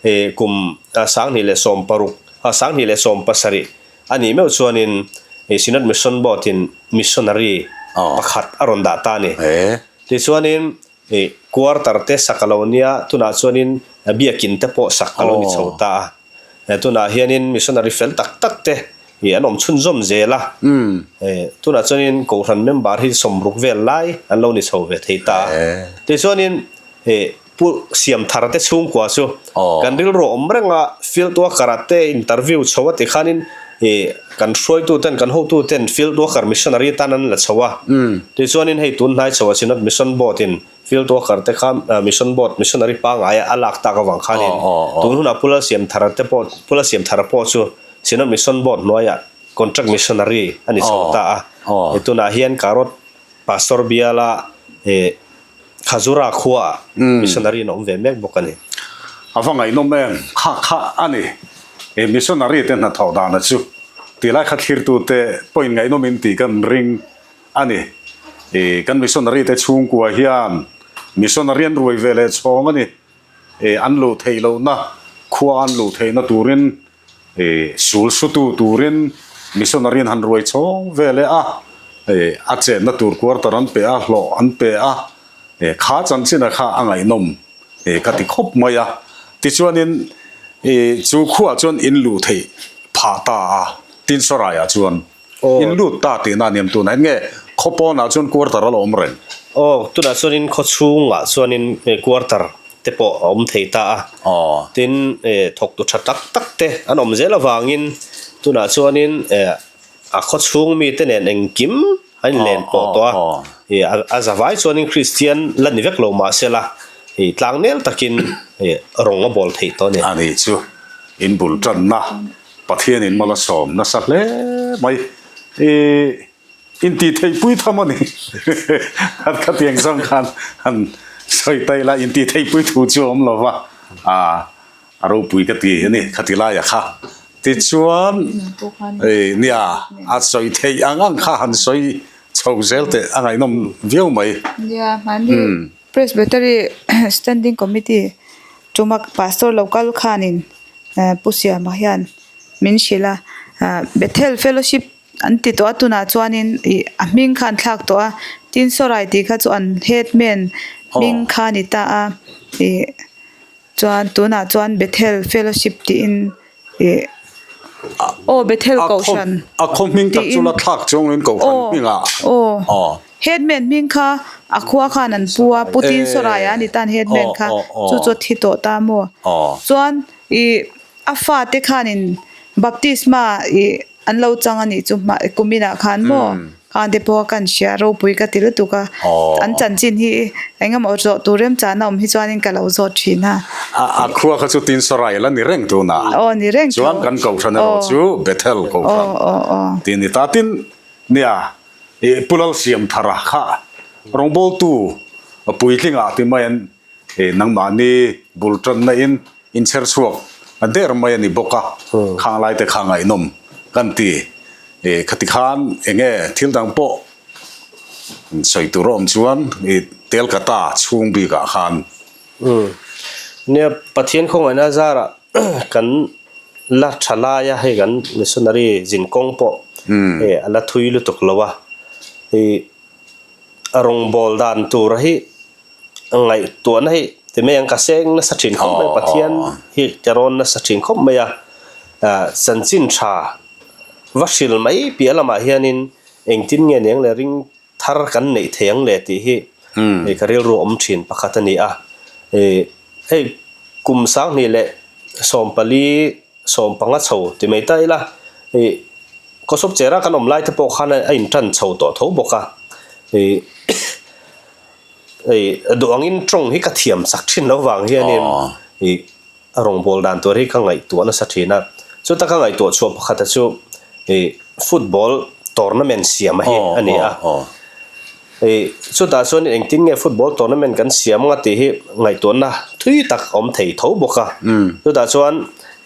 ih kum 2016 2017 A nih meuh chuanin Synod Mission Board-in missionary pakhat a rawn dah ta a ni. Tichuanin quarter te sak a lo nia, tunah chuanin biakin te pawh sak a lo ni chho ta a. Tunah hianin missionary fel tak tak te an awm chhunzawm zel a. Tunah chuanin Kohhran member hi sawmruk vel lai an lo ni chho ve thei ta a. Tichuanin He Pu Siamthar te chhungkua chu kan rilru awm reng a, field worker ah te interview chho a ti khanin ih kan hruaitu ten kan hotu ten field worker missionary tan an la chho a. Tichuanin hei tun hnai chho a Synod Mission Board in field worker te kha Mission Board missionary pangngai a lak tak avang khanin tun hunah Pu Lalsiamthar te pawh Pu Lalsiamthar pawh chu Synod Mission Board hnuaiah contract missionary a ni chho ta a. Tunah hian Karot Pastor biala ih Khajura khuaah missionary in a awm ve mek bawk a ni. A va ngaihnawm em? Kha kha a ni. He missionary te hnathawh dana chu tilai kha thlirtute pawhin ngaihnawm in tih kan ring a ni. I kan missionary te chhungkua hian missionary an ruai ve leh chhawng a ni. I an luh theih lohna khua an luh theihna turin i sul sutu turin missionary an han ruai chhawng ve leh a, i a chenna tur quarter an pe a, hlawh an pe a, i kha chanchina kha a ngaihnawm i ka ti khawp mai a. Tichuanin i chu khuaah chuan in luh theih phah ta a, Tinsarai-ah chuan in lut ta tihna a ni em tunah hian nge khaw pawnah chuan quarter a la awm reng? Aw, tunah chuanin khaw chhungah chuanin quarter te pawh a awm thei ta a. Tin, thawktu tha tak tak te an awm zel avangin tunah chuanin a khaw chhung mite nen engkim an inlen pawh tawh a. A zavai chuanin Kristian la ni vek lo mahsela tlangnel takin rawng a bawl theih tawh a ni. A nih chu inbul tanna Pathianin mal a sawm nasa hle mai. I intihtheihpui tham a ni. Khatiang zawng khan han sawi ta ila intihtheihpui thu chu a awm lo va, a ropui ka ti a ni khati laia kha. Tichuan nia a sawi theih ang ang kha han sawi chho zel teh a ngaihnawm viau mai. Nia, mahni Presbytery Standing Committee tuma Pastor lo kal khanin Pu Siama hian min hrilh a, Bethel Fellowship an ti tawh a tunah chuanin ih a hming kha an thlak tawh a, tin Sawrai tih kha chu an headman hming kha a ni ta a, ih chuan tunah chuan Bethel Fellowship tiin ih aw Bethel Kohhran A khaw hming tak chu la thlak chuangin Kohhran hmingah aw headman hming kha a khua khan an pu a, Pu Tin Sawraia a ni tan headman kha chu chu a thi tawh ta maw chuan ih a fate khanin baptisma ih an lo chang a nih chu hma kuminah khan maw khan te pawh ka hria ropui ka ti lutuk a an chanchin hi eng emaw zawh tur remchahna awm hi chuanin ka lo zawt thin a. A khua kha chu Tin Sawrai la ni reng tunah aw ni reng chuan kan Kohhran erawh chu Bethel Kohhran tih a ni ta tin nia Ih Pu Lalsiamthara kha rawngbawltu puitlingah ti mai an ih nangmahni bul tanna in inchher chhuak a der mai a ni bawk a, khang lai te kha ngaihnawm kan ti. Ih khati khan eng nge thil dang pawh sawi tur a awm chuan ih Telkata chhung bikah khan. Umm nia Pathian khawngaihna zarah kan la tha lai a hei kan missionary zin kawng pawh hei a la thui lutuk lo a ih a rawngbâwl dan tur hi ngaihtuahna hi ti mai ang ka seng nasa thin khawp mai Pathian hi ka rawn nasa thin khawp mai a ah chanchin tha va hril mai piah lamah hianin engtin nge ni ang le ring thar kan neih thei ang le tih hi hei ka rilru awm thin pakhat a ni a ih hei kum 2014 chho ti mai ta ila ih. Kawsawp chera kan awm lai te pawh khan a in tan chho tawh tho bawk a, ih ih duh angin tawng hi ka thiam chak thin lo vang hianin ih a rawngbâwl dan tur hi ka ngaihtuah nasa thin a, chuta ka ngaihtuah chhuah pakhata chu ih football tournament siam a hi a ni a, ih chutah chuan engtin nge football tournament kan siam anga tih hi ngaihtuahna thui tak a awm thei tho bawk a, chutah chuan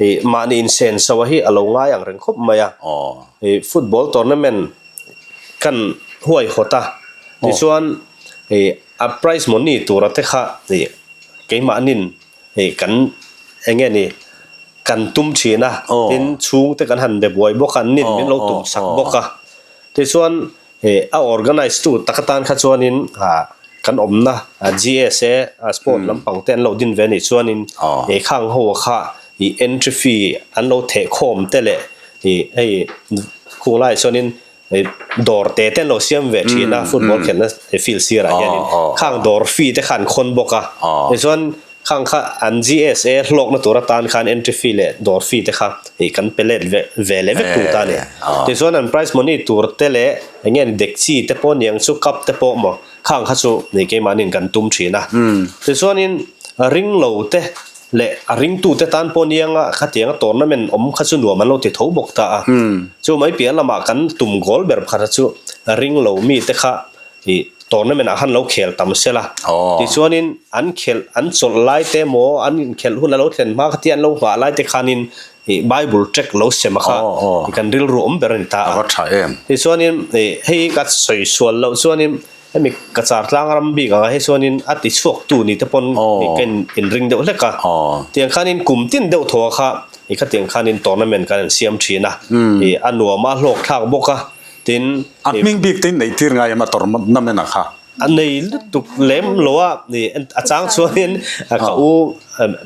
ih mahni insenso a hi a lo ngai ang reng khawp mai a, ih football tournament kan huaihawt a, tichuan ih a prize money tura te kha ih keimahnin Hei kan eng nge ni kan tum thin a, tin chhungte kan han be buai bawk a, an nin min lo tum sak bawk a. Tichuan hei a organise tu tak atan kha chuanin ah kan awmna GSA sport lampang te an lo din ve anih chuanin hei khang ho kha ih entry fee an lo theh khawm te leh ih hei khung laiah chuanin Hei dawr te te an lo siam ve thin a football khelhna field sirah hianin khang dawr fee te kha an khawn bawk a tichuan khang kha an GSA hlawkna tur atan khan entry fee leh dawr fee te kha hei kan pe let ve ve leh vek tur ta a ni tichuan an prize money tur te leh eng nge ni dekchi te pawh niang chu cup te pawh maw khang kha chu hei keimahniin kan tum thin a tichuanin ring lo te Leh a ringtute tan pawh nianga khatianga tournament awm kha chu nuam an lo ti tho bawk ta a. Chu mai piah lamah kan tum goal ber pakhat chu ring lo mite kha ih tournament ah khan lo khel tam se la. Tichuanin an khelh an chawlh lai te maw an inkhelh hun a lo thlen hma khatia an lo nghah lai te khanin ih bible track lo sem a kha kan rilru awm ber a ni ta a. Tichuanin ih hei ka sawi sual loh chuanin Hemi ka char tlang ram bik ang ah hi chuanin a ti chhuak tu ni te pawn ka in ring deuh hlek a. Tiang khanin kum tin deuh thaw a kha i khatiang khanin tournament kan an siam thin a. I a nuam a hlawk thlak bawk a. Tin. A hming bik te in neih tir ngai em a tournament ah kha? A nei lutuk lem lo a, i a chang chuanin ka u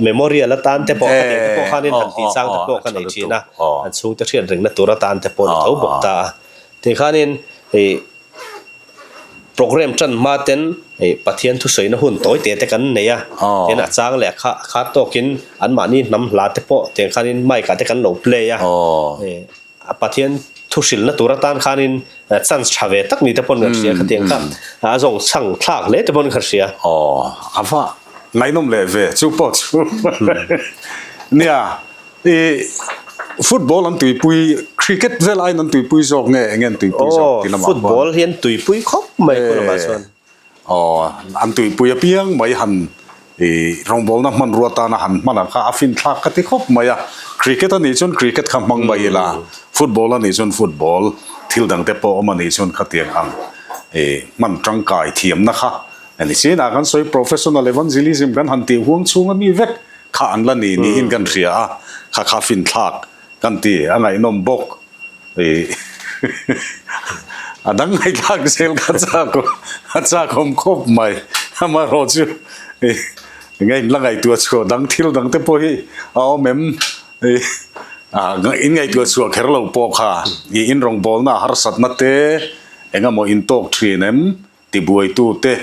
memorial atan te pawh khatiang te pawh khanin han tih chang te pawh ka nei thin a. An chhungte hriat rengna tur atan te pawh ni tho bawk ta a. Tikhanin i. Programme tan hma ten hei Pathian thusawina hun tawi te te kan nei a, tin a chang leh a kha a khat tawkin anmahni hnam hla te pawh tiang khanin mic ah te kan lo play a, a Pathian thu hrilhna tur atan khanin chance tha ve tak ni te pawn kan hria khatiang kha a zawng chhang thlak hle te pawn ka hria. Aw a va ngaihnawm leh ve chu pawh chu nia. I football an tuipui, cricket vel aiin an tuipui zawk nge enge an tuipui zawk tih lamah khuan. Football hi an tuipui khawp mai khu lamah chuan. Aw, an tuipui apiang mai han i rawngbawlna hmanrua tana han hman ang kha a finthlak ka ti khawp mai a. Cricket a nih chuan cricket kha hmang mai ila, football a nih chuan football, thil dang te pawh awm a nih chuan khatiang ang i hman tangkai thiamna kha a ni. Chinah kan sawi professional evangelism kan han tih huang chhunga mi vek Kha an la ni niin kan hria a, kha kha finthlak kan ti, a ngaihnawm bawk. Ih a dang ngaihthlak zel kha chak a chakawm khawp mai. Amaherawh chu ih enge in la ngaihtuah chhuah dang thil dang te pawh hi a awm em? Ih in ngaihtuah chhuah kher lo pawh kha ih in rawngbawlna harsatna te engemaw in tawk thin em? Tibuaitute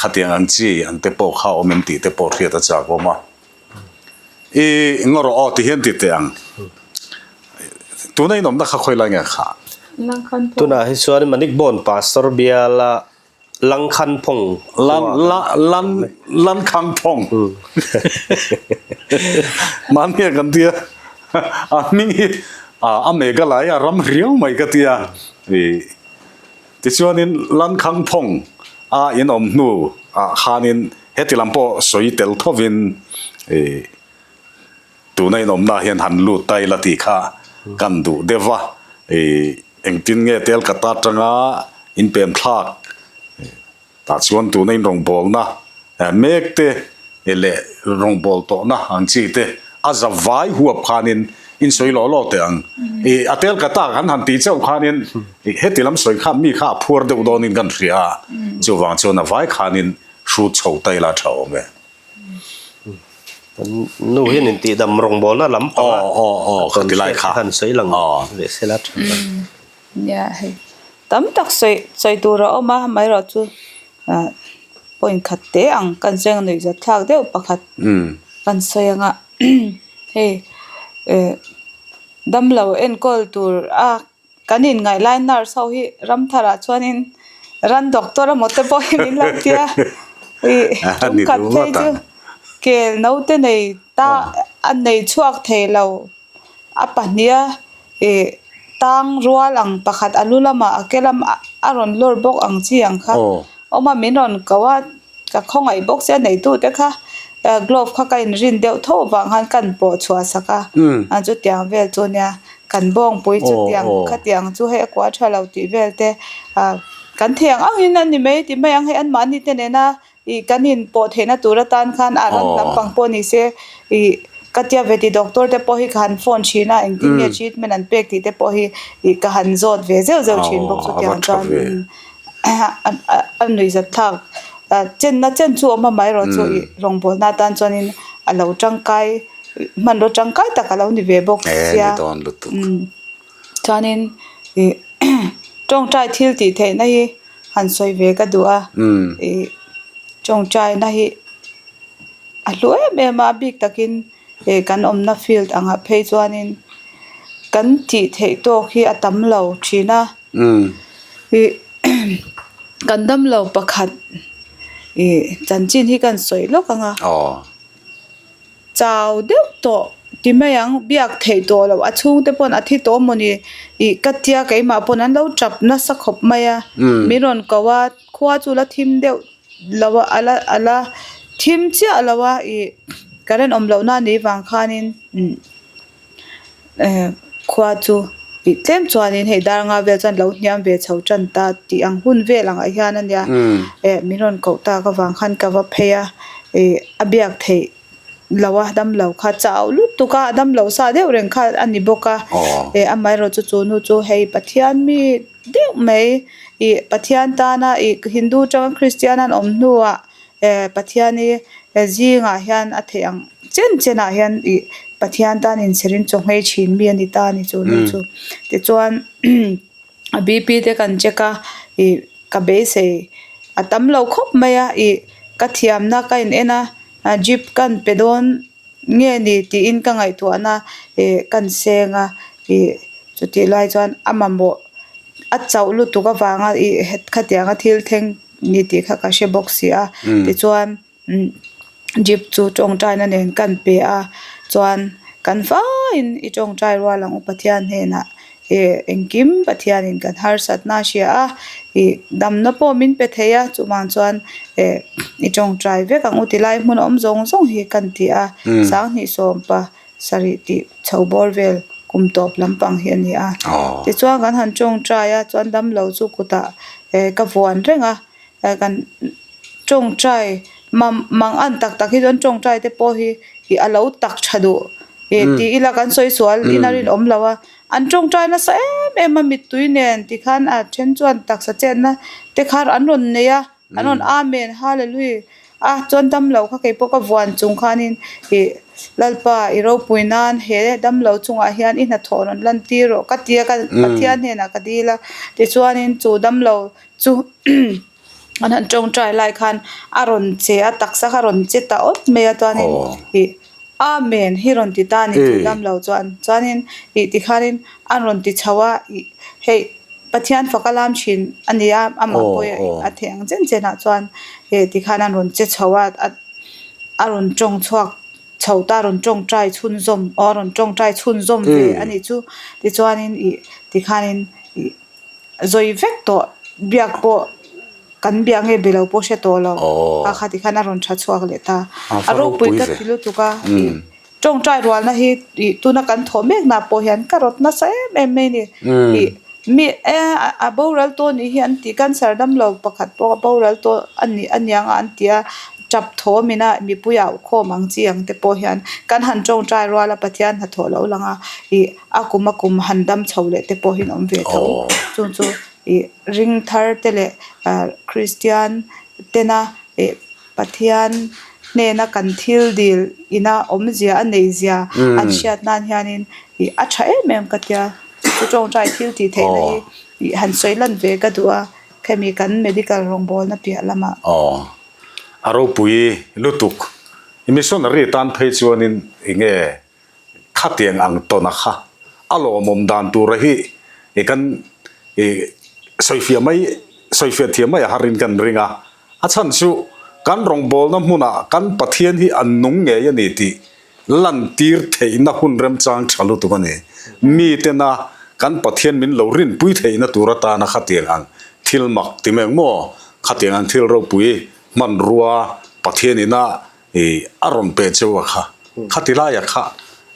khatiang ang chi ang te pawh kha awm em tih te pawh hriat a chak awm a. I ngaw rawh aw ti hian ti teh ang. Tuna inawmna kha khawi lai nge kha? Tunah hi chuan Manikbawn Pastor biala Langkhanphawng Lan la lan Lankhangphawng Mahni a kan tia a hming hi a Meghalaya a ram riau mai ka tia. I Tichuanin Lankhangphawng a in awm hnu ah khanin heti lam pawh sawi tel thovin ih tuna in awmna hian han lut ta ila tih kha kan duh deuh va, ih engtin nge Telkata atanga in pem thlak Tah chuan tuna in rawngbawlna mek te leh rawngbâwl tawhna ang chi te a za vai huap khanin in sawi law law teh ang. I a tel ka tak an han tih chauh khanin heti lam sawi kha mi kha a phuar deuh dawnin kan hria a, chuvang chuan a vai khanin hrut chho ta ila tha awm e. Nu hian intihdam rawngbawlna lam panga a tawn hriat kha han sawi lang ve sela tha ang. Nia hei tam tak sawi sawi tur a awm a amaherawhchu ah point khat te ang kan sawi ang nuihzat thlak deuh pakhat kan sawi ang a hei eh damlo enkawl tur a. Kan inngaih lai nurse ho hi Ramtharah chuanin ran doctor emaw te pawh hi min lo tia ih tumkhat phei chu kel naute nei ta a nei chhuak thei lo a pahniha ih tang rual ang pakhat a lu lamah a ke lamah a rawn lawr bawk ang chi ang kha awm a min rawn ko a. Ka khawngaih bawk che a neitute kha glove kha ka inrin deuh tho vang khan kan pawh chhuah sak a, a chutiang vel chu nia kan bawngpui chutiang khatiang chu hei a kuah tha lo tih vel te ah kan thei ang angin a ni mai ti mai ang hei anmahni te nena ih kan inpawh theihna tur atan khan a ran lampang pawh ni se ih ka tia ve tih doctor te pawh hi ka han phone thin a engtin nge treatment an pek tih te pawh hi ih ka han zawt ve zeuh zeuh thin bawk chutiang chuan. A nuihzat thlak chenna chen chu awm a amaherawh chu ih rawngbawlna atan chuanin a lo tangkai hmanraw tangkai tak a lo ni ve bawk sia chuanin ih tawngtai thil tih theihna hi han sawi ve ka duh a ih tawngtaina hi. A hlu em em a, a bik takin eh kan awmna field angah phei chuanin kan tih theih tawk hi a tam lo thin a ih kan damlo pakhat ih chanchin hi kan sawi lawk ang a chau deuh tawh ti mai ang biak theih tawh loh a chhungte pawn a thi tawh mawni ih ka tia keimah pawn an lo tap nasa khawp mai a min rawn ko a khua chu la thim deuh. Lo a a la a la thim chiah lo a ih current awm loh na nih vang khanin umm eh khua chu tih tlem chuanin hei dar nga vel chuan lo hniam ve chho tan ta tih ang hun vel angah hian a nia eh min rawn koh tak avang khan ka va phei a ih a biak theih lo a damlo kha chau lutuk a a damlo sa deuh reng kha a ni bawk a eh amaherawh chu chu nu chu hei Pathian mi. Deuh mai ih Pathian tana ih Hindu tanga Kristian an awm hnuah eh Pathian hi zingah hian a theih ang chen chenah hian ih Pathian tan inchhirin chaw nghei thin mi a ni ta a ni chu nu chu. Tichuan a BP te kan check a ih ka beisei a tam lo khawp mai a ih ka thiamna ka in en a jeep kan pe dawn. Nge ni tiin ka ngaihtuahna ih kan seng a ih chutih lai chuan a mamawh a chauh lutuk avanga ih khatianga thil thleng ni tih kha ka hre bawk si a tichuan umm jeep chu tawngtaina nen kan pe a chuan kan vaiin i tawngtai rual ang u Pathian hnenah Ih engkim Pathianin kan harsatna a hria a, ih damna pawh min pe thei a, chuvang chuan eh i tawngtai vek ang u ti lai hmun awm zawng zawng hi kan ti a, sanghnih sawmpa sarih tih chho bawr vel kum tawp lampang hi a ni a. Tichuan kan han tawngtai a, chuan damlo chu kutah eh ka vuan reng a, eh kan tawngtai mang an tak tak hi chuan tawngtai te pawh hi ih a lo tak tha duh. Ih ti ila kan sawi sual in a rinawm lo a, an tawngtai nasa em em a mittui nen tikhan a then chuan taksa chetna te kha an rawn nei a, an rawn amen hallelujah a chuan damlo kha keipawh ka vuan chung khanin ih Lalpa i ropui nan he damlo chungah hian i hnathawh rawn lan tir rawh ka ti a ka Pathian hnenah ka dil a tichuanin chu damlo chu an han tawngtai lai khan a rawn che a taksa kha a rawn che ta awt mai a chuanin ih. Amen hi rawn ti ta a ni chu dam lo chuan. Chuanin ih tikhanin an rawn ti chho a ih hei Pathian fak a lam thin a ni a amah pawh a theih ang chen chen ah chuan ih tikhan an rawn che chho a a rawn tawng chhuak chho ta a rawn tawngtai chhunzawm aw a rawn tawngtai chhunzawm ve a nih chu tichuanin ih tikhanin ih zawi vek tawh biak pawh kan biak nge be lo pawh hre tawh lo a kha tikhan a rawn tha chhuak leh ta a ropui ka ti lutuk a ih tawngtai rualna hi ih tuna kan thawh mek na pawh hian ka rawt nasa em em mai a ni ih mi e a boral tawh anih hi an tih cancer damlo pakhat pawh a boral tawh a nih a niang a an ti a tap thawm ina mipui auh khawm ang chi ang te pawh hian kan han tawngtai rual a Pathian hnathawh lo lang a ih a kum a kum han dam chho leh te pawhin awm ve tho chung chu ih ring thar te leh ah Kristian tena ih Pathian hnena kan thil dil ina awmzia a neih zia an hriat nan hianin ih a tha em em ka tia chu tawngtai thil tih theihna hi ih han sawi lan ve ka duh a khemi kan medical rawngbawlna piah lamah. Aw a ropui lutuk missionary tan phei chuanin enge Khatiang ang tawna kha a lawmawm dan tura hi I kan i sawifiah mai sawifiah thiam mai a harin kan ring a, a chhan chu kan rawngbawlna hmunah kan Pathian hi an nung ngei a ni tih lantir theihna hun remchang tha lutuk a ni. Mitena kan Pathian min lo rinpui theihna tur atana khatiang ang thil mak ti meng maw? Khatiang ang thil ropui hmanrua Pathian ina i a rawn pe cheu a kha. Khati laia kha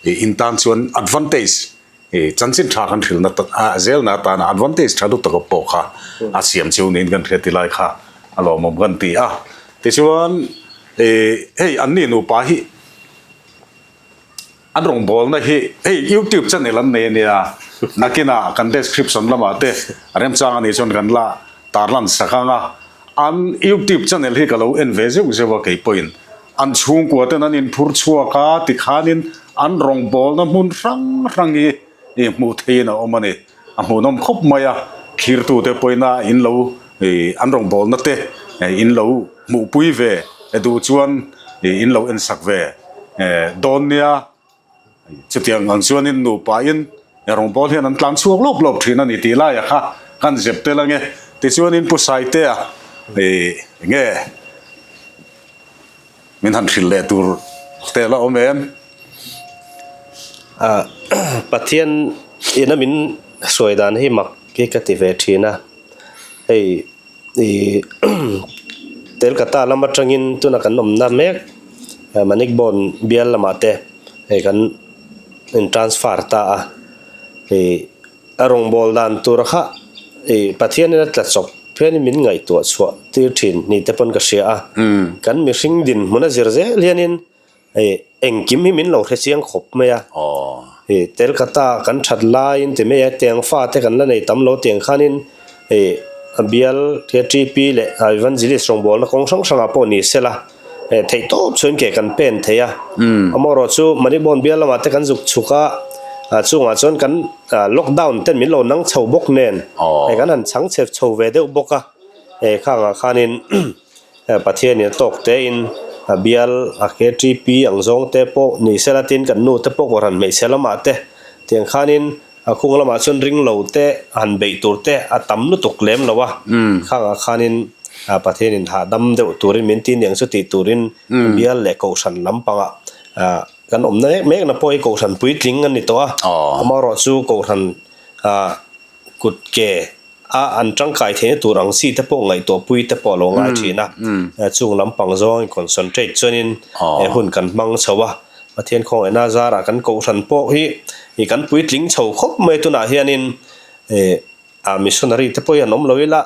i intan chuan advantage I chanchin tha kan hrilhna a zelna atana advantage tha lutuk a pawh kha a siam chu niin kan hria ti lai kha a lawmawm kan ti a. Tichuan i hei anni nupa hi an rawngbawlna hi hei youtube channel an nei ania nakinah kan description lamah te remchang anih chuan kan la tarlan sak ang a. An youtube channel hi ka lo en ve zeuh zeuh a kei pawhin an chhungkua ten an inphur chhuak a tikhanin an rawngbawlna hmun hrang hrang hi ih hmuh theihin a awm a ni. A hmuhnawm khawp mai a, thlirtute pawhin a in lo ih an rawngbawlna te in lo hmuhpui ve duh chuan ih in lo ensak ve dawn nia. Chutiang ang chuanin nupain rawngbâwl hian an tlan chhuak lawp lawp thin a ni tih laia kha kan zep tel ange. Tichuanin Pu Saitea eng nge min han hrilh leh tur te la awm em? Pathian ina min sawi dan hi mak hi ka ti ve thin a, hei Ih Telkata lam atangin tuna kan awmna mek Manikbawn bial lamah te hei kan in transfer ta a ih a rawngbâwl dan tur kha ih Pathianin a tla chawp hianin min ngaihtuah chhuah tir thin ni te pawn ka hria a kan mihring dinhmun a zir zel hianin Hei engkim hi min lo hre chiang khawp mai a. Hei Telkata kan that laiin ti mai a, tiang fate kan la nei tam lo tiang khanin hei a bial KTP leh Evangelist rawngbawlna kawng hrang hrangah pawh ni sela hei theih tawp chuan ke kan pen thei a. Amaherawh chu Manipur bial lamah te kan zuk chhuk a, chungah chuan kan lockdown ten min lo nang chho bawk nen hei kan han chhang chhe chho ve deuh bawk a, hei khangah khanin. Pathianin a tawk tein a bial a KTP ang zawng te pawh ni sela tin kan nu te pawh kawrhan hmeichhe lamah te tiang khanin a khung lamah chuan ring lo te han beih tur te a tam lutuk lem lo a, khangah khanin Pathianin hahdam deuh turin min ti niang chu tih turin bial leh kohhran lampangah kan awmna mek mekna pawh hi kohhran puitling an ni tawh a, amaherawh chu kohhran kut ke A an tangkai theihna tur ang chi te pawh ngaihtuahpui te pawh a lo ngai thin a, chung lampang zawngin concentrate chuanin he hun kan hmang chho a, Pathian khawngaihna zarah kan kohhran pawh hi ih kan puitling chho khawp mai tunah hianin ih a missionary te pawh hi an awm lo ila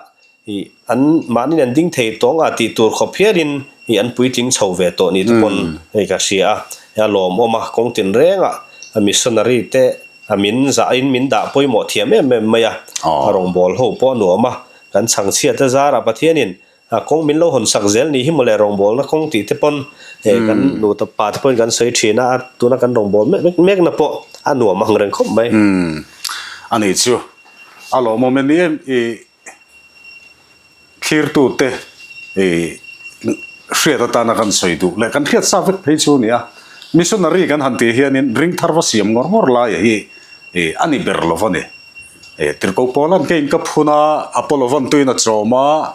ih an mahni an ding thei tawng a tih tur khawp hialin ih an puitling chho ve tawh ni te pawn hei ka hria a, a lawmawm a kawng tinrengah missionary te A min zahin min dah pawimawh thiam em em mai a, a rawngbâwl ho pawh a nuam a, kan chhangchhiat a zârah Pathianin a kawng min lo hawn sak zel ni hi mawle rawngbâwlna kawng tih te pawn eh kan nu ta pa te pawhin kan sawi ṭhin a, tuna kan rawngbâwl mek mek mekna pawh a nuam ang reng khawp mai. Umm, a nih chu a lawmawm em ni em i. Thlirtute i hriat atana kan sawi duh leh kan hriat sa vek phei chu a ni a. Missionary kan han tih hianin ring thar va siam ngawr ngawr laia hi i a ni ber lo va ni. I Tirhkoh Paula'n keiin ka phun a, Apollo-va'n tuin a chawm a,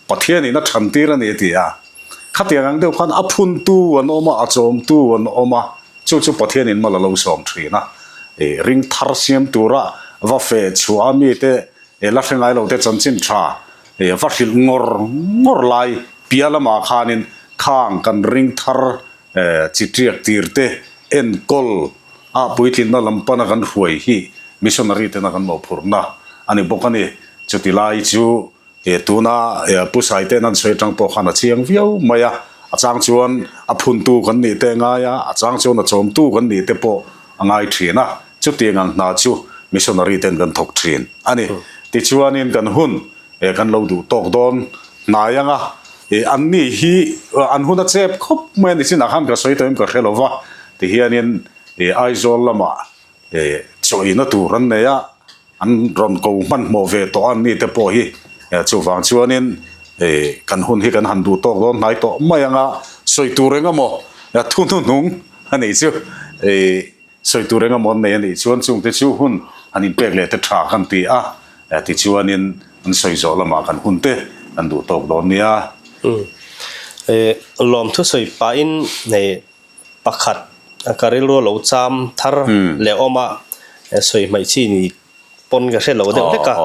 Pathianin a than tir a ni a ti a. Khatiang ang deuh khan a phuntu an awm a, a chawmtu an awm a, chu chu Pathianin mal a lo sawm thin a. I ring thar siam tura va feh chhuah a mite He la hre ngai lo te chanchin tha he va hrilh ngawr ngawr lai piah lamah khanin khang kan ring thar chi tiak tir te enkawl a puitlinna lam pana kan hruai hi missionary tena kan mawhphurhna a ni bawk a ni. Chuti lai chu he tuna Pu Saite'n an sawi atang pawh khan a chiang viau mai a, a chang chuan a phuntu kan nih te a ngai a, a chang chuan a chawmtu kan nih te pawh a ngai thin a. Chutiang ang hna chu missionary ten kan thawk thin a ni. Tichuanin kan hun eh kan lo duh tawk dawn hnai ang a, eh an ni hi an hun a chep khawp mai a ni chinah khan ka sawi tawh em ka hre lo va, tihianin eh Aizawl lamah eh chawina tur an nei a, an rawn ko hmanhmawh ve tawh a an ni te pawh hi eh chuvang chuanin eh kan hun hi kan han duh tawk dawn hnai tawh mai ang a, sawi tur eng emaw thu hnuhnung a nih chu eh. Sawi tur eng emaw an nei a nih chuan chungte chu hun han inpek leh te tha kan ti a, tichuanin an sawi zawh lamah kan hun te kan duh tawk dawn nia. Lawmthu sawi pahin pakhat ka rilru a lo cham thar leh awm a, sawi hmaih chi ni pawn ka hre lo deuh hlek a.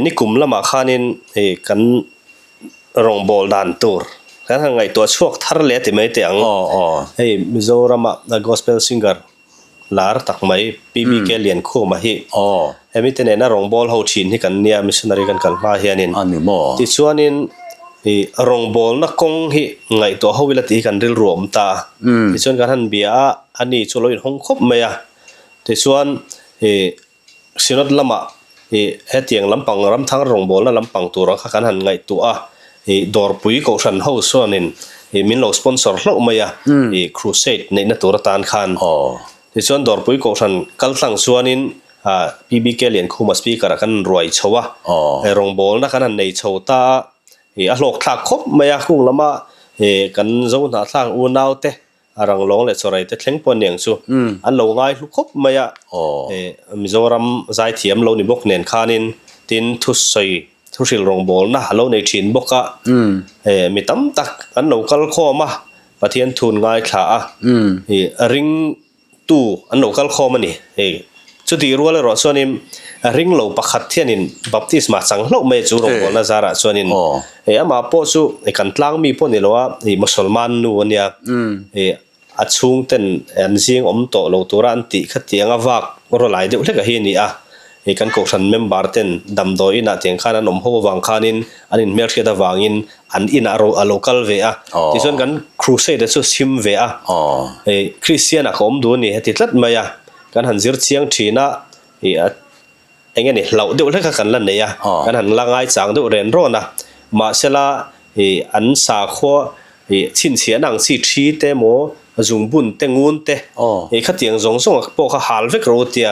Nikum lamah khanin kan Rawngbâwl dan tur kan han ngaihtuah chhuak thar leh a ti mai teh ang. Hei Mizorama gospel singer lar tak mai PBK Liankhuma hi hemi te nena rawngbâwl ho thin hi kan nia missionary kan kal hma hianin. Tichuanin rawngbâwlna kawng hi ngaihtuah ho ila tih hi kan rilru a awm ta a. Tichuan kan han bia a, ani chu a lo inhawng khawp mai a. Tichuan Synod lamah ih hetiang lampang ramthang rawngbawlna lampang tura kha kan han ngaihtuah a, ih dawrpui kohhran ho chuanin ih min lo sponsor hlauh mai a, ih crusade neihna tur atan khan. Tichuan dawrpui kohhran kal tlang chuanin ah PBK Liankhuma speaker ah kan ruai chho a, rawngbawlna kan han nei chho ta a, ih a hlawkthlak khawp mai a, kung lama ih kan Zohnahthlak unaute A ranglawng leh chawrei te thleng pawh aniang chu an lo ngai hlu khawp mai a, Mizoram zaithiam lo ni bawk nen khanin tin thusawi thuhril rawngbawlna a lo nei thin bawk a, mi tam tak an lo kal khawm a, Pathian thun ngaithla a, ringtu an lo kal khawm a ni. Chutih rual erawh chuanin ring lo pakhat hianin baptisma chang hlauh mai chu rawngbawlna zarah chuanin amah pawh chu kan tlang mi pawh ni lo a, Mosolman nu a nia, a chhungten an zing awm tawh lo tura an tih khatiang a vak rawlai deuh hlek a hi a ni a, kan kohhran member ten damdawi inah tiang khan an awm ho avang khanin an inhmelhriat avangin an inah a lo kal ve a, tichuan kan crusade a chu chhim ve a, Kristian ah ka awm duh a ni heti tlat mai a. Kan han zir chiang thin a, ih a eng nge ni hlauh deuh hlek kha kan la nei a, kan han la ngaichang deuh ren rawn a, mahsela ih an sakhua ih chhinchhiahna ang chi thi te emaw zungbun te ngun te ih khatiang zawng zawng pawh kha hal vek ro tia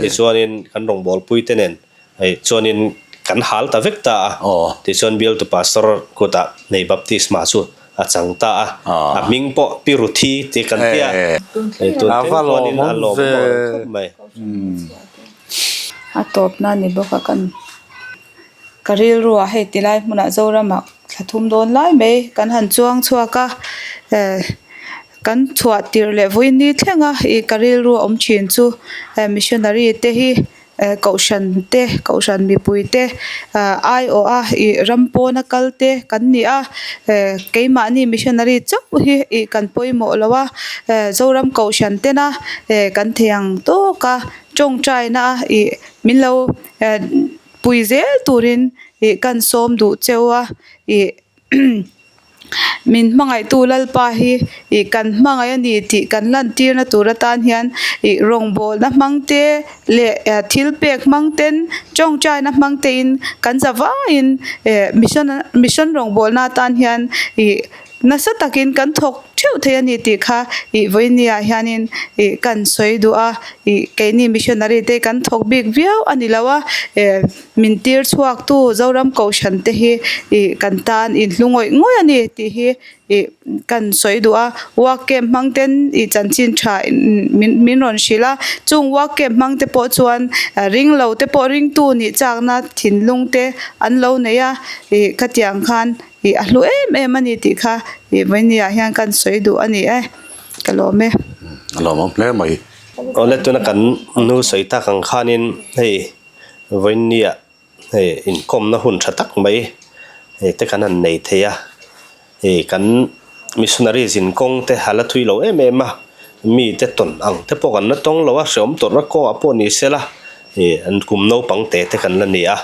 tichuanin kan rawngbawlpui te nen Hei chuanin kan hal ta vek ta a, tichuan bialtu pastor kutah nei baptisma chu a chang ta a, a hming pawh Pi Ruthi tih kan ti a, hei tun thleng chuanin a lawm awm ang khawp mai. A tawpna ni bawk a kan ka rilruah hei tilai hmunah Zoramah thla thum dawn lai mai kan han chuang chhuak a, eh kan chhuah tirh leh vawiin ni thleng a ih ka rilru a awm thin chu missionary te hi. Eh kohhran te kohhran mipui te ah aiawh a ih ram pawna kal te kan ni a eh keimahni missionary chauh hi ih kan pawimawh lo a eh zoram kohhran tena eh kan thei ang tawk a tawngtaina a ih min lo eh pui zel turin ih kan sawm duh cheu a ih. Min hmangaihtu Lalpa hi ih kan hmangaih a ni tih kan lantirna tur atan hian ih rawngbawlna hmang te leh thil pek hmang ten tawngtaina hmang tein kan za vaiin eh mission mission rawngbawlna atan hian ih nasa takin kan thawk theuh thei a ni tih kha ih vawinia hianin ih kan sawi duh a ih keini missionary te kan thawk bik viau a ni lo a eh. Min tir chhuaktu Zoram Kohhran te hi ih kan tan inhlu ngawih ngawih a ni tih hi ih kan sawi duh a, work camp hmang ten ih chanchin tha min min rawn hrilh a, chung work camp hmang te pawh chuan ring lo te pawh ringtu nih chakna thinlung te an lo nei a, ih khatiang khan ih a hlu em em a ni tih kha ih vawinia hian kan sawi duh a ni e, ka lawm e. A lawmawm hle mai. Awle tuna kan nu sawi tak ang khanin hei Vawinia hei inkawmna hun tha tak mai hei te kan han nei thei a, hei kan missionary zin kawng te a la thui lo em em a, mi te tawn ang te pawh kan la tawng lo a, hreawm tawrhna kawngah pawh ni se la hei an kum naupang te te kan la ni a,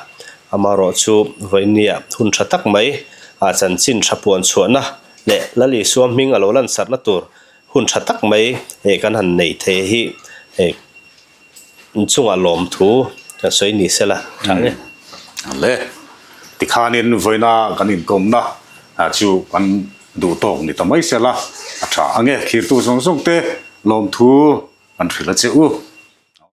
amaherawhchu vawinia hun tha tak mai ah chanchin tha puan chhuahna leh Lal Isua hming a lo lansarhna tur hun tha tak mai hei kan han nei thei hi hei. Inchungah lawmthu kan sawi ni sela tha nge. Le, tikhanin vawiina kan inkawmna chu kan duh tawk ni ta mai sela a tha ange. Thirtu zawng zawng te lawmthu kan hrilh a che u.